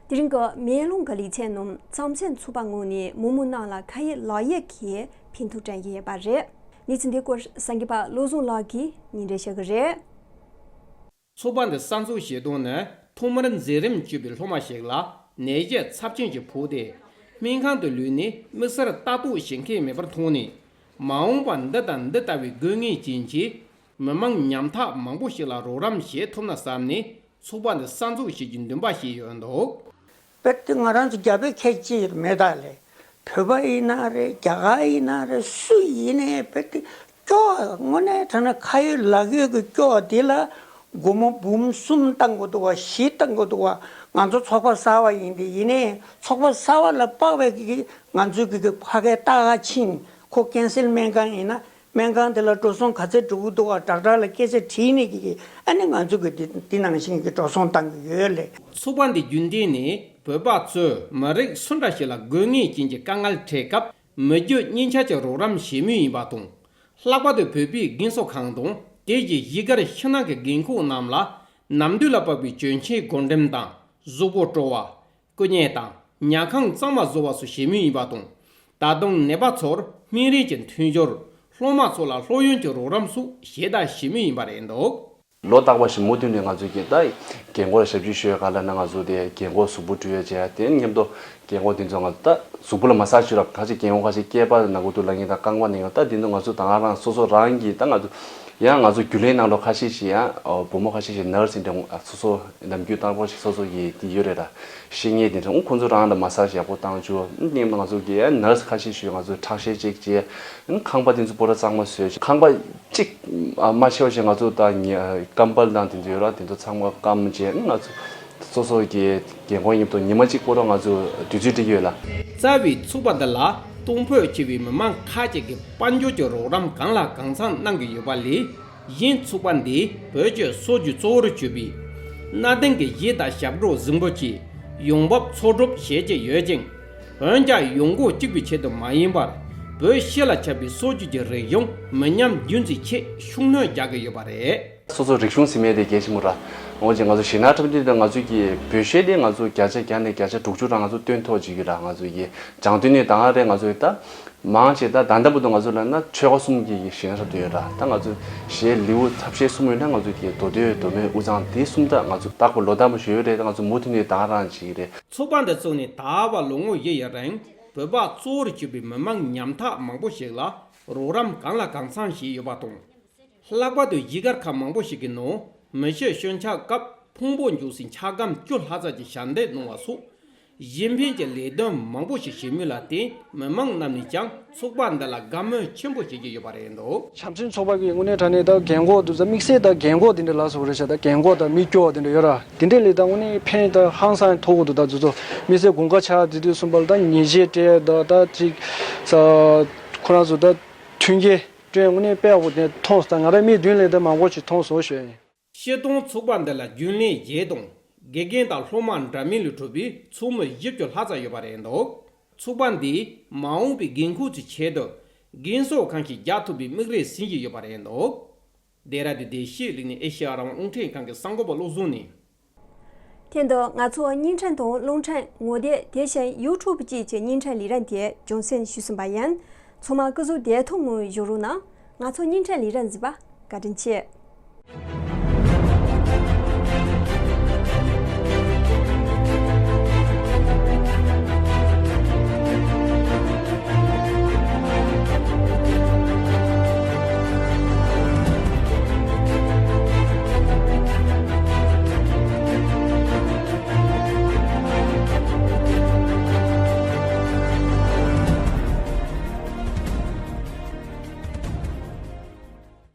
དེ་རིང་གི་མེ་ལོང་གི་ལེ་ཚན་ནང་རྩམ་ཟན་ཚོགས་པ་ངོས་ནས་མི་མང་རྣམས་ལ་ཁ་ཡོད་ལག་ཡོད་ཀྱི་ཕན་ཐོགས་སྤྲད་ཀྱི་ཡོད་པ་རེད། གནས་ཚུལ་འདི་སྐོར་སངས་རྒྱས་པ་བློ་བཟང་ལགས་ཀྱིས་སྙན་སྒྲོན་ཞུ་གི་རེད། ཚོགས་པ་འདི་གསར་འཛུགས་བྱེད་དོན་ནི་ཐོག་མར་མཛད་རིམ་བཅུ་པའི་སློབ་མ་ཞིག་ལ་ནད་གཞི་ཚབས་ཆེན་ཞིག་ཕོག་སྟེ་སྨན་ཁང་དུ་ལུས་ནས་དམིགས་བསལ་ལྟ་རྟོག་བྱེད་མཁན་མེད་པར་མཐོང་ནས། མ་འོངས་པར་འདི་དང་འདི་ལྟ་བུའི་དགོས་ངེས་ཅན་གྱི་མི་མང་ཉམ་ཐག་མང་པོ་ཞིག་ལ་རོགས་རམ་བྱེད་ཐུབ་ན་བསམ་ནས་ཚོགས་པ་འདི་གསར་འཛུགས་བྱེད་རྒྱུའི་འདུན་པ་བཞེས་ཡོད་འདུག་རྦད་དེ་ང་རང་ཚོ་རྒྱ་བོད་ཁྱད་ཅིག་མེད་ད་ལས། བོད་པ་ཡིན་ན་རེད། རྒྱ་གར་ཡིན་ན་རེད། སུ་ཡིན་ནའི་རྦད་དེ་སྐྱོ་བ། དངོས་གནས་དྲང་གནས་ཁ་ཡོད་ལག་ཡོད་ཀྱི་སྐྱོ་བ་འདི་ལ་སྒོར་མོ་འབུམ་གསུམ་བཏང་དགོས་འདུག་བ། བཞི་བཏང་དགོས་འདུག་བ། ང་ཚོ་ཚོགས་པ་གསར་བ་ཡིན་དེ། ཡིན་ནའི་ཚོགས་པ་གསར་བ་ལ་དཔག་པའི་གི་ང་ཚོའི་གི་གི་ཕ་གའི་ལྟ་ག་ཕྱིན། ཁོ་ཀན་སིལ་སྨན་ཁང་ཡིན་ན། སྨན་ཁང་དེ་ལ་འགྲོ་སོང་ག་ཚད་འགྲོ་གི་འདུག་བ། ཌོག་ཊར་ལ་སྐད་ཆ་དྲིས་ནས་ཀྱི་ཀྱི་ཨ་ནི་ང་ཚོ་གི་འདི་འདི་ནང་བཞིན་གྱི་འགྲོ་སོང་བཏང་གི་ཡོད་ལེ། ཚོགས་པ་འདི་རྒྱུན་ལྡན་ནས་བོད་པ་ཚོས་མི་རིགས་སུ་འདྲ་ཞིག་ལ་དགོས་ངེས་ཅན་གྱི་དཀའ་ངལ་འཕྲད་སྐབས་མི་རྒྱུ་གཉིས་ཆ་གྱི་རོགས་རམ་བྱེད་མུས་ཡིན་པ་དང་། ལྷག་པར་དུ་བོད་པའི་རྒན་གསོ་ཁང་དང་དེ་བཞིན་གཞིས་སྒར་ཕྱི་ནང་གི་རྒན་འཁོགས་རྣམས་ལ་ནམ་དུས་ལ་བབས་པའི་གྱོན་ཆས་བགོ་འགྲེམས་དང་གཟུགས་པོ་བཀྲུ་བ། སྐུ་ཉལ་དང་ཉལ་ཁང་གཙང་མ་བཟོ་བ་སོགས་བྱེད་མུས་ཡིན་པ་དང་། ད་དུང་ནད་པ་ཚོར་སྨན་རིན་གྱི་མཐུན་སྦྱོར། སློབ་མ་ཚོ་ལ་སློབ་ཡོན་གྱི་རོགས་རམ་སོགས་ཞེ་དྲག་བྱེད་མུས་ཡིན་པ་རེད་འདུག་ལོ་རྟག་པར་ཞིག་མུ་མཐུད་ནས་ང་ཚོ་གི་ད་རྒན་གོག་ལ་ཞབས་ཕྱི་ཞུ་ཡ་ག་ལ་ན་ང་ཚོ་དེ་རྒན་གོག་གཟུགས་པོ་བཀྲུ་ཡ་བྱས་ཡ་དེ་མཉམ་དུ་རྒན་གོག་དེ་ཚོ་ང་ཚོ་ད་གཟུགས་པོ་ལ་མ་སཱ་ཇི་ཞུ་ར་ཁ་ཅིག་རྒན་གོག་ཁ་ཅིག་སྐེད་པ་ན་གོ་དུ་ལ་ངེ་ད་རྐང་པ་ནས་ཡོང་ད་དེ་ཚོ་ང་ཚོ་ད་ང་རང་སོ་སོ་རང་གི་ད་ང་ཚོ་ཡང་ང་ཚོ་རྒྱུན་ལས་ནང་ལོགས་ཁ་ཤས་ཤིག་ཡང་བུ་མོ་ཁ་ཤས་ཤིག་ནར་སི་འདྲ་སོ་སོ་ནམ་རྒྱུན་རྟག་པར་ཞིག་སོ་སོ་གི་དེ་ཡོད་རེད་ར། ཤེས་ངེས་དེ་འདྲ་ཁོང་ཚོ་རང་ལ་མ་སཱ་ཇི་ཡག་པོ་བཏང་བཅུག་ནས་ང་ཚོ་གི་ཡང་ནར་སི་ཁ་ཤས་ཤིག་ང་ཚོ་ཁྲག་ཤེད་ཅིག་བྱས་ཁང་པ་དེ་ཚོ་པོ་ར་གཙང་མ་བཟོས་ཁང་པ། གཅིག་ཨ་མ་ཤི་བ་ཞིག་ང་ཚོ་ད་ཉི་ཨ་སྐམ་པ་དང་དེ་ཚོ་ཡོད་ར་དེ་ཚོ་ཚང་མ་སྐམ་བྱས་ང་ཚོ་སོ་སོ་གི་རྒན་གོག་མཉམ་དུ་ཉི་མ་གཅིག་པོ་ར་ང་ཚོ་དུས་ཚོད་སྒྲིག་ཡོད་ལ། རྩ་བའི་ཚོགས་པ་འདི་ལ་གཏོང་ཕོད་ཆེ་བའི་མི་མང་ཁག་ཅིག་གིས་དཔལ་འབྱོར་གྱི་རོགས་རམ་གང་ལ་གང་འཚམ་གནང་གི་ཡོད་པ་ལས་གཞན་ཚོགས་པ་འདིས་བོད་ཀྱི་སྲོལ་རྒྱུན་གཙོ་བོར་གྱུར་པའི་གནའ་དེང་གི་གཞས་དང་ཞབས་བྲོ་གཟིགས་འབུལ་གྱི་ཡོང་འབབ་འཚོལ་སྒྲུབ་བྱེད་ཀྱི་ཡོད་ཅིང་། འོན་ཀྱང་ཡོང་སྒོ་གཅིག་པའི་ཆེད་དུ་མ་ཡིན་པར་བོད་ཕྱི་ལ་ཁྱབ་པའི་སྲོལ་རྒྱུན་གྱི་རིག་གཞུང་མི་ཉམས་རྒྱུན་འཛིན་ཆེད་ཤུགས་སྣོན་རྒྱག་གི་ཡོད་པ་རེད། སོ་སོ་རིག་གཞུང་ཟེར་མཁན་དེ་གལ་ཆེན་པོ་ར། འོན་ཀྱང་ང་ཚོ་གཞས་སྣ་འཁྲབ་སྟོན་དེ་ང་ཚོ་གི་བོད་གཞས་དེ་ང་ཚོ་བརྒྱ་ཆ་བརྒྱ་ནས་བརྒྱ་ཆ་དྲུག་ཅུ་རང་ང་ཚོ་སྟོན་ཐུབ་བྱེད་ཀྱི་ར། ང་ཚོ་གི་སྦྱང་དོན་ནི་ད་ག་རེད། ང་ཚོ་གི་ད་མང་ཆེ་ད་ད་ལྟ་བར་དུ་ང་ཚོ་ལ་ན་ཆོལ་ཁ་གསུམ་གྱི་གཞས་སྣ་འཁྲབ་སྟོན་ཡོད་ར། ད་ང་ཚོ་གཞས་ལེའུ་ཚབ་གཞས་གསུམ་ཡོད་ན་ང་ཚོ་གི་མདོ་སྟོད་མདོ་སྨད་དབུས་གཙང་དེ་གསུམ་ད་ང་ཚོ་རྟག་པར་ལོ་ཟླ་མ་ཞུ་ཡོད་རེད། ད་ང་ཚོ་མུ་མཐུད་ནས་ད་ག་རང་བྱེད་ཀྱི་རེད། ཚོགས་པ་འདི་བཙུགས་ནས་ད་བར་ལོ་ངོ་བཞི་ཡི་རིང་བོད་པ་གཙོ་བོར་གྱུར་པའི་མི་མང་ཉམ་ཐག་མང་པོ་ཞིག་ལ་རོགས་རམ་གང་ལ་གང་འཚམ་བྱས་ཡོད་པ་དང་། ལྷག་པར་དུ་གཞིས་སྒར་ཁག་མང་པོ་ཞིག་གི་ནང་མི་ཤི་གཤིན་ཆག་སྐབས་ཕུང་པོ་འཇོག་སའི་འཁྱག་སྒམ་བཅུ་ལྷག་ཙམ་གྱི་ཞལ་འདེབས་གནང་བ་སོགས་གཞན་ཕན་གྱི་ལས་དོན་མང་པོ་ཞིག་བྱེད་མུས་ལ་བརྟེན་མི་མང་རྣམས་ནས་ཀྱང་ཚོགས་པ་འདི་ལ་དགའ་མོས་ཆེན་པོ་བྱེད་ཀྱི་ཡོད་པ་རེད་འདུག་བྱམས་བརྩེའི་ཚོགས་པ་གི་དངོས་གནས་དྲང་གནས་ད་རྒན་གོག་དེ་ཚོ་དམིགས་བསལ་ད་རྒན་གོག་དེ་འདྲ་ལ་སོགས་རེད་ཤག་ད་རྒན་གོག་ད་མི་སྐྱོ་བ་དེ་འདྲ་ཡོད་ར། དེ་འདྲ་ལས་ད་དངོས་གནས་ཕན་ད་ཧང་སང་ཐོགས་གི་འདུག་ད་དེ་ཚོ་དམིགས་བསལ་དགུན་ཁ་ཆགས་དེ་དུས་གསུམ་པ་ལ་ད་ཉལ་ཆས་སྤྲད་ད་ད་ཅིག་ས་ཁོ་རང་ཚོ་ད་མཐུན་རྐྱེན་སྤྲད་དངོས་གནས་དཔེ་ཡག་པོ་དེ་མཐོང་སོང་། ད་ང་རའི་མིག་མདུན་ལས་ད་མང་པོ་ཞིག་མཐོང་སོང་ཞུ་ཡ་ཡིན། སྤྱིར་བཏང་ཚོགས་པ་འདི་ལ་རྒྱུན་ལས་བརྒྱད་དང་དགེ་རྒན་དང་སློབ་མ་འདྲ་མིན་ལས་གྲུབ་པའི་ཚོགས་མི་བཞི་བཅུ་ལྷག་ཙམ་ཡོད་པ་རེད་འདུག་ཚོགས་པ་འདིས་མ་འོངས་པའི་འགན་ཁུར་གྱི་ཆེད་དུ་རྒན་གསོ་ཁང་ཞིག་རྒྱག་ཐུབ་པའི་མིག་རིལ་ཟིན་བཞིན་ཡོད་པ་རེད་འདུག་ལྡེ་ར་ལྡུན་བདེ་སྐྱིད་གླིང་ནས་ཨེ་ཤེ་ཡ་རང་དབང་རླུང་འཕྲིན་ཁང་གི་གསར་འགོད་པ་བློ་བཟང་ནས། དེ་དང་ང་ཚོ་བརྙན་འཕྲིན་དང་རླུང་འཕྲིན་ངོ་དེབ་དེ་བཞིན་ཡུ་ཊུབ་བཅས་ཀྱི་བརྙན་འཕྲིན་ལས་རིམ་དེ་རྒྱང་སྲིང་ཞུས་ཟིན་པ་ཡིན། ཚང་མ་སྐུ་གཟུགས་བདེ་ཐང་ངང་བཞུགས་རོགས་གནང་། ང་ཚོ་བརྙན་འཕྲིན་ལས་རིམ་གཟིགས་པ་བཀའ་དྲིན་ཆེ།